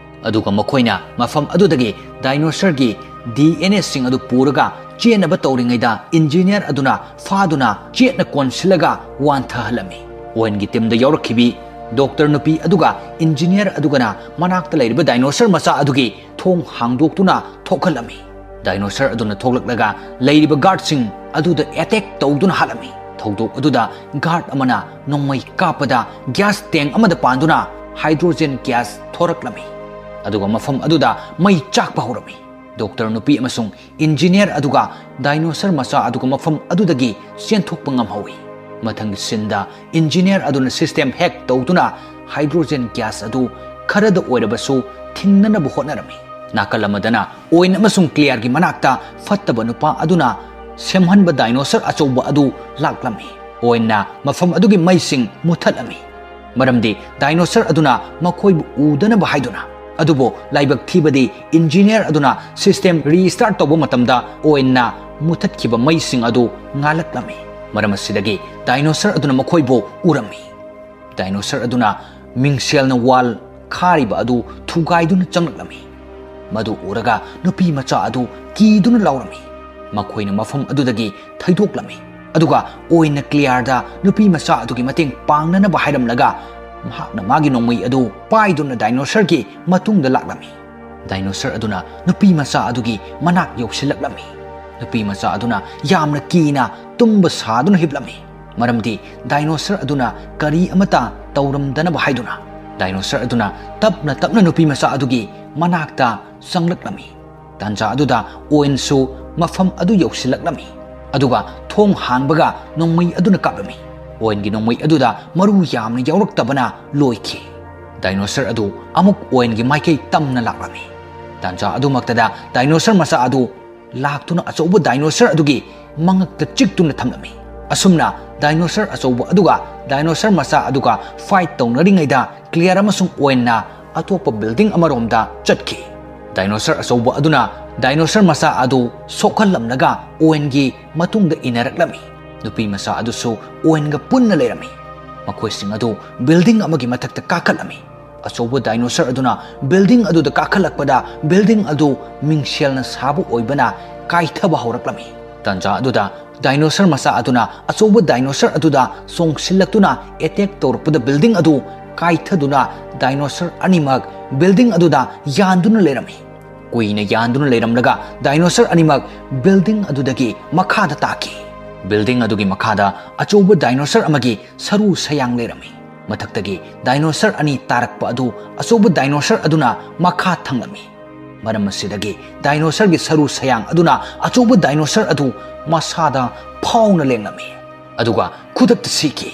ꯑꯗꯨꯒ ꯃꯈꯣꯏꯅ ꯃꯐꯝ ꯑꯗꯨꯗꯒꯤ ꯗꯥꯏꯅꯣꯁꯔꯒꯤ ꯗꯤ ꯑꯦꯟ ꯑꯦꯁꯤꯡ ꯑꯗꯨ ꯄꯨꯔꯒ ꯆꯦꯟꯅꯕ ꯇꯧꯔꯤꯉꯩꯗ, ꯏꯟꯖꯤꯅꯤꯌꯔ ꯑꯗꯨꯅ ꯐꯥꯗꯨꯅ ꯆꯦꯠꯅ ꯀꯣꯟꯁꯤꯜꯂꯒ ꯋꯥꯟꯊꯍꯜꯂꯝꯃꯤ꯫ ꯑꯣꯏꯟꯒꯤ ꯇꯤꯝꯗ ꯌꯥꯎꯔꯛꯈꯤꯕꯤ ꯗꯣꯛꯇꯔ ꯅꯨꯄꯤ ꯑꯗꯨꯒ ꯏꯟꯖꯤꯅꯤꯌꯔ ꯑꯗꯨꯒꯅ ꯃꯅꯥꯛꯇ ꯂꯩꯔꯤꯕ ꯗꯥꯏꯅꯣꯁꯔ ꯃꯆꯥ ꯑꯗꯨꯒꯤ ꯊꯣꯡ ꯍꯥꯡꯗꯣꯛꯇꯨꯅ ꯊꯣꯛꯍꯜꯂꯝꯃꯤ꯫ ꯗꯥꯏꯅꯣꯁꯔ ꯑꯗꯨꯅ ꯊꯣꯛꯂꯛꯂꯒ ꯂꯩꯔꯤꯕ ꯒꯥꯔꯗꯁꯤꯡ ꯑꯗꯨꯗ ꯑꯦꯇꯦꯛ ꯇꯧꯗꯨꯅ ꯍꯥꯠꯂꯝꯃꯤ꯫ ꯊꯧꯗꯣꯛ ꯑꯗꯨꯗ ꯒꯥꯔꯗ ꯑꯃꯅ ꯅꯣꯡꯃꯩ ꯀꯥꯞꯄꯗ ꯒ꯭ꯌꯥꯁ ꯇꯦꯡ ꯑꯃꯗ ꯄꯥꯟꯗꯨꯅ ꯍꯥꯏꯗ꯭ꯔꯣꯖꯦꯟ ꯒ꯭ꯌꯥꯁ ꯊꯣꯔꯛꯂꯝꯃꯤ꯫ ꯑꯗꯨꯒ ꯃꯐꯝ ꯑꯗꯨꯗ ꯃꯩ ꯆꯥꯛꯄ ꯍꯧꯔꯝꯃꯤ꯫ ꯗꯣꯛꯇꯔ ꯅꯨꯄꯤ ꯑꯃꯁꯨꯡ ꯏꯟꯖꯤꯅꯤꯌꯔ ꯑꯗꯨꯒ ꯗꯥꯏꯅꯣꯁꯔ ꯃꯆꯥ ꯑꯗꯨꯒ ꯃꯐꯝ ꯑꯗꯨꯗꯒꯤ ꯆꯦꯟꯊꯣꯛꯄ ꯉꯝꯍꯧꯏ꯫ ꯃꯊꯪꯒꯤ ꯁꯤꯟꯗ ꯏꯟꯖꯤꯅꯤꯌꯔ ꯑꯗꯨꯅ ꯁꯤꯁꯇꯦꯝ ꯍꯦꯛ ꯇꯧꯗꯨꯅ ꯍꯥꯏꯗ꯭ꯔꯣꯖꯦꯟ ꯒ꯭ꯌꯥꯁ ꯑꯗꯨ ꯈꯔꯗ ꯑꯣꯏꯔꯕꯁꯨ ꯊꯤꯡꯅꯅꯕ ꯍꯣꯠꯅꯔꯝꯃꯤ꯫ ꯅꯥꯀꯜ ꯑꯃꯗꯅ ꯑꯣꯋꯦꯟ ꯑꯃꯁꯨꯡ ꯀ꯭ꯂꯤꯌꯥꯔꯒꯤ ꯃꯅꯥꯛꯇ ꯐꯠꯇꯕ ꯅꯨꯄꯥ ꯑꯗꯨꯅ ꯁꯦꯝꯍꯟꯕ ꯗꯥꯏꯅꯣꯁꯔ ꯑꯆꯧꯕ ꯑꯗꯨ ꯂꯥꯛꯂꯝꯃꯤ꯫ ꯑꯣꯋꯦꯟꯅ ꯃꯐꯝ ꯑꯗꯨꯒꯤ ꯃꯩꯁꯤꯡ ꯃꯨꯊꯠꯂꯝꯃꯤ, ꯃꯔꯝꯗꯤ ꯗꯥꯏꯅꯣꯁꯔ ꯑꯗꯨꯅ ꯃꯈꯣꯏꯕꯨ ꯎꯗꯅꯕ ꯍꯥꯏꯗꯨꯅ꯫ ꯑꯗꯨꯕꯨ ꯂꯥꯏꯕꯛ ꯊꯤꯕꯗꯤ, ꯏꯟꯖꯤꯅꯤꯌꯔ ꯑꯗꯨꯅ ꯁꯤꯁꯇꯦꯝ ꯔꯤꯁ꯭ꯇꯥꯔꯠ ꯇꯧꯕ ꯃꯇꯝꯗ ꯑꯣꯋꯦꯟꯅ ꯃꯨꯊꯠꯈꯤꯕ ꯃꯩꯁꯤꯡ ꯑꯗꯨ ꯉꯥꯜꯂꯛꯂꯝꯃꯤ꯫ ꯃꯔꯝ ꯑꯁꯤꯗꯒꯤ ꯗꯥꯏꯅꯣꯁꯔ ꯑꯗꯨꯅ ꯃꯈꯣꯏꯕꯨ ꯎꯔꯝꯃꯤ꯫ ꯗꯥꯏꯅꯣꯁꯔ ꯑꯗꯨꯅ ꯃꯤꯡꯁꯦꯜꯅ ꯋꯥꯜ ꯈꯥꯔꯤꯕ ꯑꯗꯨ ꯊꯨꯒꯥꯏꯗꯨꯅ ꯆꯪꯂꯛꯂꯝꯃꯤ꯫ ꯃꯗꯨ ꯎꯔꯒ ꯅꯨꯄꯤ ꯃꯆꯥ ꯑꯗꯨ ꯀꯤꯗꯨꯅ ꯂꯥꯎꯔꯝꯃꯤ꯫ ꯃꯈꯣꯏꯅ ꯃꯐꯝ ꯑꯗꯨꯗꯒꯤ ꯊꯩꯗꯣꯛꯂꯝꯃꯤ꯫ ꯑꯗꯨꯒ ꯑꯣꯋꯦꯟꯅ ꯀ꯭ꯂꯤꯌꯥꯔꯗ ꯅꯨꯄꯤ ꯃꯆꯥ ꯑꯗꯨꯒꯤ ꯃꯇꯦꯡ ꯄꯥꯡꯅꯅꯕ ꯍꯥꯏꯔꯝꯂꯒ, ꯃꯍꯥꯛꯅ ꯃꯥꯒꯤ ꯅꯣꯡꯃꯩ ꯑꯗꯨ ꯄꯥꯏꯗꯨꯅ ꯗꯥꯏꯅꯣꯁꯔꯒꯤ ꯃꯇꯨꯡꯗ ꯂꯥꯛꯂꯝꯃꯤ꯫ ꯗꯥꯏꯅꯣꯁꯔ ꯑꯗꯨꯅ ꯅꯨꯄꯤ ꯃꯆꯥ ꯑꯗꯨꯒꯤ ꯃꯅꯥꯛ ꯌꯧꯁꯤꯜꯂꯛꯂꯝꯃꯤ꯫ ꯅꯨꯄꯤ ꯃꯆꯥ ꯑꯗꯨꯅ ꯌꯥꯝꯅ ꯀꯤꯅ ꯇꯨꯝꯕ ꯁꯥꯗꯨꯅ ꯍꯤꯞꯂꯝꯃꯤ, ꯃꯔꯝꯗꯤ ꯗꯥꯏꯅꯣꯁꯔ ꯑꯗꯨꯅ ꯀꯔꯤ ꯑꯃꯠꯇ ꯇꯧꯔꯝꯗꯅꯕ ꯍꯥꯏꯗꯨꯅ꯫ ꯗꯥꯏꯅꯣꯁꯔ ꯑꯗꯨꯅ ꯇꯞꯅ ꯇꯞꯅ ꯅꯨꯄꯤ ꯃꯆꯥ ꯑꯗꯨꯒꯤ ꯃꯅꯥꯛꯇ ꯆꯪꯂꯛꯂꯝꯃꯤ꯫ ꯇꯥꯟꯖꯥ ꯑꯗꯨꯗ ꯑꯣꯋꯦꯟꯁꯨ ꯃꯐꯝ ꯑꯗꯨ ꯌꯧꯁꯤꯜꯂꯛꯂꯝꯃꯤ, ꯑꯗꯨꯒ ꯊꯣꯡ ꯍꯥꯡꯕꯒ ꯅꯣꯡꯃꯩ ꯑꯗꯨꯅ ꯀꯥꯞꯂꯝꯃꯤ꯫ ꯑꯣꯋꯦꯟꯒꯤ ꯅꯣꯡꯃꯩ ꯑꯗꯨꯗ ꯃꯔꯨ ꯌꯥꯝꯅ ꯌꯥꯎꯔꯛꯇꯕꯅ ꯂꯣꯏꯈꯤ꯫ ꯗꯥꯏꯅꯣꯁꯔ ꯑꯗꯨ ꯑꯃꯨꯛ ꯑꯣꯋꯦꯟꯒꯤ ꯃꯥꯏꯀꯩ ꯇꯝꯅ ꯂꯥꯛꯂꯝꯃꯤ꯫ ꯇꯥꯟꯖꯥ ꯑꯗꯨꯃꯛꯇꯗ ꯗꯥꯏꯅꯣꯁꯔ ꯃꯆꯥ ꯑꯗꯨ ꯂꯥꯛꯇꯨꯅ ꯑꯆꯧꯕ ꯗꯥꯏꯅꯣꯁꯔ ꯑꯗꯨꯒꯤ ꯃꯉꯛꯇ ꯆꯤꯛꯇꯨꯅ ꯊꯝꯂꯝꯃꯤ꯫ ꯑꯁꯨꯝꯅ ꯗꯥꯏꯅꯣꯁꯔ ꯑꯆꯧꯕ ꯑꯗꯨꯒ ꯗꯥꯏꯅꯣꯁꯔ ꯃꯆꯥ ꯑꯗꯨꯒ ꯐꯥꯏꯠ ꯇꯧꯅꯔꯤꯉꯩꯗ, ꯀ꯭ꯂꯤꯌꯥꯔ ꯑꯃꯁꯨꯡ ꯑꯣꯋꯦꯟꯅ ꯑꯇꯣꯞꯄ ꯕꯤꯜꯗꯤꯡ ꯑꯃꯔꯣꯝꯗ ꯆꯠꯈꯤ꯫ ꯗꯥꯏꯅꯣꯁꯔ ꯑꯆꯧꯕ ꯑꯗꯨꯅ ꯗꯥꯏꯅꯣꯁꯔ ꯃꯆꯥ ꯑꯗꯨ ꯁꯣꯛꯍꯜꯂꯝꯂꯒ ꯑꯣꯋꯦꯟꯒꯤ ꯃꯇꯨꯡꯗ ꯏꯟꯅꯔꯛꯂꯝꯃꯤ꯫ ꯅꯨꯄꯤ ꯃꯆꯥ ꯑꯗꯨꯁꯨ ꯑꯣꯋꯦꯟꯒ ꯄꯨꯟꯅ ꯂꯩꯔꯝꯃꯤ꯫ ꯃꯈꯣꯏꯁꯤꯡ ꯑꯗꯨ ꯕꯤꯜꯗꯤꯡ ꯑꯃꯒꯤ ꯃꯊꯛꯇ ꯀꯥꯈꯠꯂꯝꯃꯤ꯫ ꯑꯆꯧꯕ ꯗꯥꯏꯅꯣꯁꯔ ꯑꯗꯨꯅ ꯕꯤꯜꯗꯤꯡ ꯑꯗꯨꯗ ꯀꯥꯈꯠꯂꯛꯄꯗ, ꯕꯤꯜꯗꯤꯡ ꯑꯗꯨ ꯃꯤꯡꯁꯦꯜꯅ ꯁꯥꯕ ꯑꯣꯏꯕꯅ ꯀꯥꯏꯊꯕ ꯍꯧꯔꯛꯂꯝꯃꯤ꯫ ꯇꯥꯟꯖꯥ ꯑꯗꯨꯗ ꯗꯥꯏꯅꯣꯁꯔ ꯃꯆꯥ ꯑꯗꯨꯅ ꯑꯆꯧꯕ ꯗꯥꯏꯅꯣꯁꯔ ꯑꯗꯨꯗ ꯆꯣꯡꯁꯤꯜꯂꯛꯇꯨꯅ ꯑꯦꯇꯦꯛ ꯇꯧꯔꯛꯄꯗ, ꯕꯤꯜꯗꯤꯡ ꯑꯗꯨ ꯀꯥꯏꯊꯗꯨꯅ ꯗꯥꯏꯅꯣꯁꯔ ꯑꯅꯤꯃꯛ ꯕꯤꯜꯗꯤꯡ ꯑꯗꯨꯗ ꯌꯥꯟꯗꯨꯅ ꯂꯩꯔꯝꯃꯤ꯫ ꯀꯨꯏꯅ ꯌꯥꯟꯗꯨꯅ ꯂꯩꯔꯝꯂꯒ ꯗꯥꯏꯅꯣꯁꯔ ꯑꯅꯤꯃꯛ ꯕꯤꯜꯗꯤꯡ ꯑꯗꯨꯗꯒꯤ ꯃꯈꯥꯗ ꯇꯥꯈꯤ꯫ ꯕꯤꯜꯗꯤꯡ ꯑꯗꯨꯒꯤ ꯃꯈꯥꯗ ꯑꯆꯧꯕ ꯗꯥꯏꯅꯣꯁꯔ ꯑꯃꯒꯤ ꯁꯔꯨ ꯁꯌꯥꯡ ꯂꯩꯔꯝꯃꯤ꯫ ꯃꯊꯛꯇꯒꯤ ꯗꯥꯏꯅꯣꯁꯔ ꯑꯅꯤ ꯇꯥꯔꯛꯄ ꯑꯗꯨ ꯑꯆꯧꯕ ꯗꯥꯏꯅꯣꯁꯔ ꯑꯗꯨꯅ ꯃꯈꯥ ꯊꯪꯂꯝꯃꯤ꯫ ꯃꯔꯝ ꯑꯁꯤꯗꯒꯤ ꯗꯥꯏꯅꯣꯁꯔꯒꯤ ꯁꯔꯨ ꯁꯌꯥꯡ ꯑꯗꯨꯅ ꯑꯆꯧꯕ ꯗꯥꯏꯅꯣꯁꯔ ꯑꯗꯨ ꯃꯁꯥꯗ ꯐꯥꯎꯅ ꯂꯦꯡꯂꯝꯃꯤ, ꯑꯗꯨꯒ ꯈꯨꯗꯛꯇ ꯁꯤꯈꯤ꯫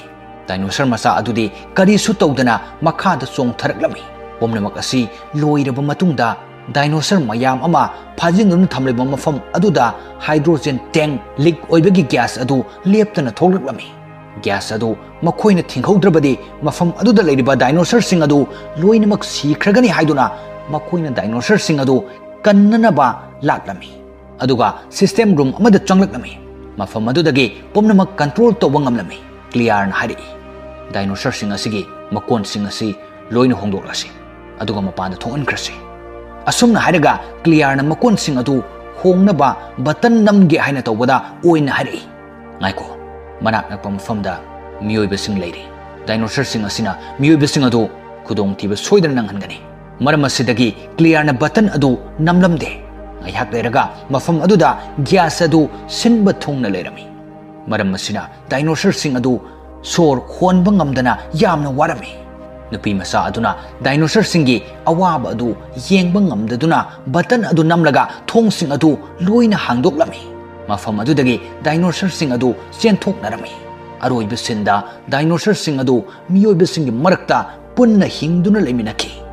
ꯗꯥꯏꯅꯣꯁꯔ ꯃꯆꯥ ꯑꯗꯨꯗꯤ ꯀꯔꯤꯁꯨ ꯇꯧꯗꯅ ꯃꯈꯥꯗ ꯆꯣꯡꯊꯔꯛꯂꯝꯃꯤ꯫ ꯄꯨꯝꯅꯃꯛ ꯑꯁꯤ ꯂꯣꯏꯔꯕ ꯃꯇꯨꯡꯗ, ꯗꯥꯏꯅꯣꯁꯔ ꯃꯌꯥꯝ ꯑꯃ ꯐꯥꯖꯤꯟꯗꯨꯅ ꯊꯝꯂꯤꯕ ꯃꯐꯝ ꯑꯗꯨꯗ ꯍꯥꯏꯗ꯭ꯔꯣꯖꯦꯟ ꯇꯦꯡ ꯂꯤꯛ ꯑꯣꯏꯕꯒꯤ ꯒ꯭ꯌꯥꯁ ꯑꯗꯨ ꯂꯦꯞꯇꯅ ꯊꯣꯛꯂꯛꯂꯝꯃꯤ꯫ ꯒ꯭ꯌꯥꯁ ꯑꯗꯨ ꯃꯈꯣꯏꯅ ꯊꯤꯡꯍꯧꯗ꯭ꯔꯕꯗꯤ ꯃꯐꯝ ꯑꯗꯨꯗ ꯂꯩꯔꯤꯕ ꯗꯥꯏꯅꯣꯁꯔꯁꯤꯡ ꯑꯗꯨ ꯂꯣꯏꯅꯃꯛ ꯁꯤꯈ꯭ꯔꯒꯅꯤ ꯍꯥꯏꯗꯨꯅ ꯃꯈꯣꯏꯅ ꯗꯥꯏꯅꯣꯁꯔꯁꯤꯡ ꯑꯗꯨ ꯀꯟꯅꯅꯕ ꯂꯥꯛꯂꯝꯃꯤ꯫ ꯑꯗꯨꯒ ꯁꯤꯁꯇꯦꯝ ꯔꯨꯝ ꯑꯃꯗ ꯆꯪꯂꯛꯂꯝꯃꯤ꯫ ꯃꯐꯝ ꯑꯗꯨꯗꯒꯤ ꯄꯨꯝꯅꯃꯛ ꯀꯟꯇ꯭ꯔꯣꯜ ꯇꯧꯕ ꯉꯝꯂꯝꯃꯤ꯫ ꯀ꯭ꯂꯤꯌꯥꯔꯅ ꯍꯥꯏꯔꯛꯏ, "ꯗꯥꯏꯅꯣꯁꯔꯁꯤꯡ ꯑꯁꯤꯒꯤ ꯃꯀꯣꯟꯁꯤꯡ ꯑꯁꯤ ꯂꯣꯏꯅ ꯍꯣꯡꯗꯣꯛꯂꯁꯤ, ꯑꯗꯨꯒ ꯃꯄꯥꯟꯗ ꯊꯣꯛꯍꯟꯈ꯭ꯔꯁꯤ꯫" ꯑꯁꯨꯝꯅ ꯍꯥꯏꯔꯒ ꯀ꯭ꯂꯤꯌꯥꯔꯅ ꯃꯀꯣꯟꯁꯤꯡ ꯑꯗꯨ ꯍꯣꯡꯅꯕ ꯕꯇꯟ ꯅꯝꯒꯦ ꯍꯥꯏꯅ ꯇꯧꯕꯗ ꯑꯣꯏꯅ ꯍꯥꯏꯔꯛꯏ, "ꯉꯥꯏꯈꯣ, ꯃꯅꯥꯛ ꯅꯛꯄ ꯃꯐꯝꯗ ꯃꯤꯑꯣꯏꯕꯁꯤꯡ ꯂꯩꯔꯤ꯫ ꯗꯥꯏꯅꯣꯁꯔꯁꯤꯡ ꯑꯁꯤꯅ ꯃꯤꯑꯣꯏꯕꯁꯤꯡ ꯑꯗꯨ ꯈꯨꯗꯣꯡꯊꯤꯕ ꯁꯣꯏꯗꯅ ꯅꯪꯍꯟꯒꯅꯤ꯫" ꯃꯔꯝ ꯑꯁꯤꯗꯒꯤ ꯀ꯭ꯂꯤꯌꯥꯔꯅ ꯕꯇꯟ ꯑꯗꯨ ꯅꯝꯂꯝꯗꯦ꯫ ꯉꯥꯏꯍꯥꯛ ꯂꯩꯔꯒ ꯃꯐꯝ ꯑꯗꯨꯗ ꯒ꯭ꯌꯥꯁ ꯑꯗꯨ ꯁꯤꯟꯕ ꯊꯨꯡꯅ ꯂꯩꯔꯝꯃꯤ꯫ ꯃꯔꯝ ꯑꯁꯤꯅ ꯗꯥꯏꯅꯣꯁꯔꯁꯤꯡ ꯑꯗꯨ ꯁꯣꯔ ꯍꯣꯟꯕ ꯉꯝꯗꯅ ꯌꯥꯝꯅ ꯋꯥꯔꯝꯃꯤ꯫ ꯅꯨꯄꯤ ꯃꯆꯥ ꯑꯗꯨꯅ ꯗꯥꯏꯅꯣꯁꯔꯁꯤꯡꯒꯤ ꯑꯋꯥꯕ ꯑꯗꯨ ꯌꯦꯡꯕ ꯉꯝꯗꯗꯨꯅ ꯕꯇꯟ ꯑꯗꯨ ꯅꯝꯂꯒ ꯊꯣꯡꯁꯤꯡ ꯑꯗꯨ ꯂꯣꯏꯅ ꯍꯥꯡꯗꯣꯛꯂꯝꯃꯤ꯫ ꯃꯐꯝ ꯑꯗꯨꯗꯒꯤ ꯗꯥꯏꯅꯣꯁꯔꯁꯤꯡ ꯑꯗꯨ ꯆꯦꯟꯊꯣꯛꯅꯔꯝꯃꯤ꯫ ꯑꯔꯣꯏꯕ ꯁꯤꯟꯗ ꯗꯥꯏꯅꯣꯁꯔꯁꯤꯡ ꯑꯗꯨ ꯃꯤꯑꯣꯏꯕꯁꯤꯡꯒꯤ ꯃꯔꯛꯇ ꯄꯨꯟꯅ ꯍꯤꯡꯗꯨꯅ ꯂꯩꯃꯤꯟꯅꯈꯤ꯫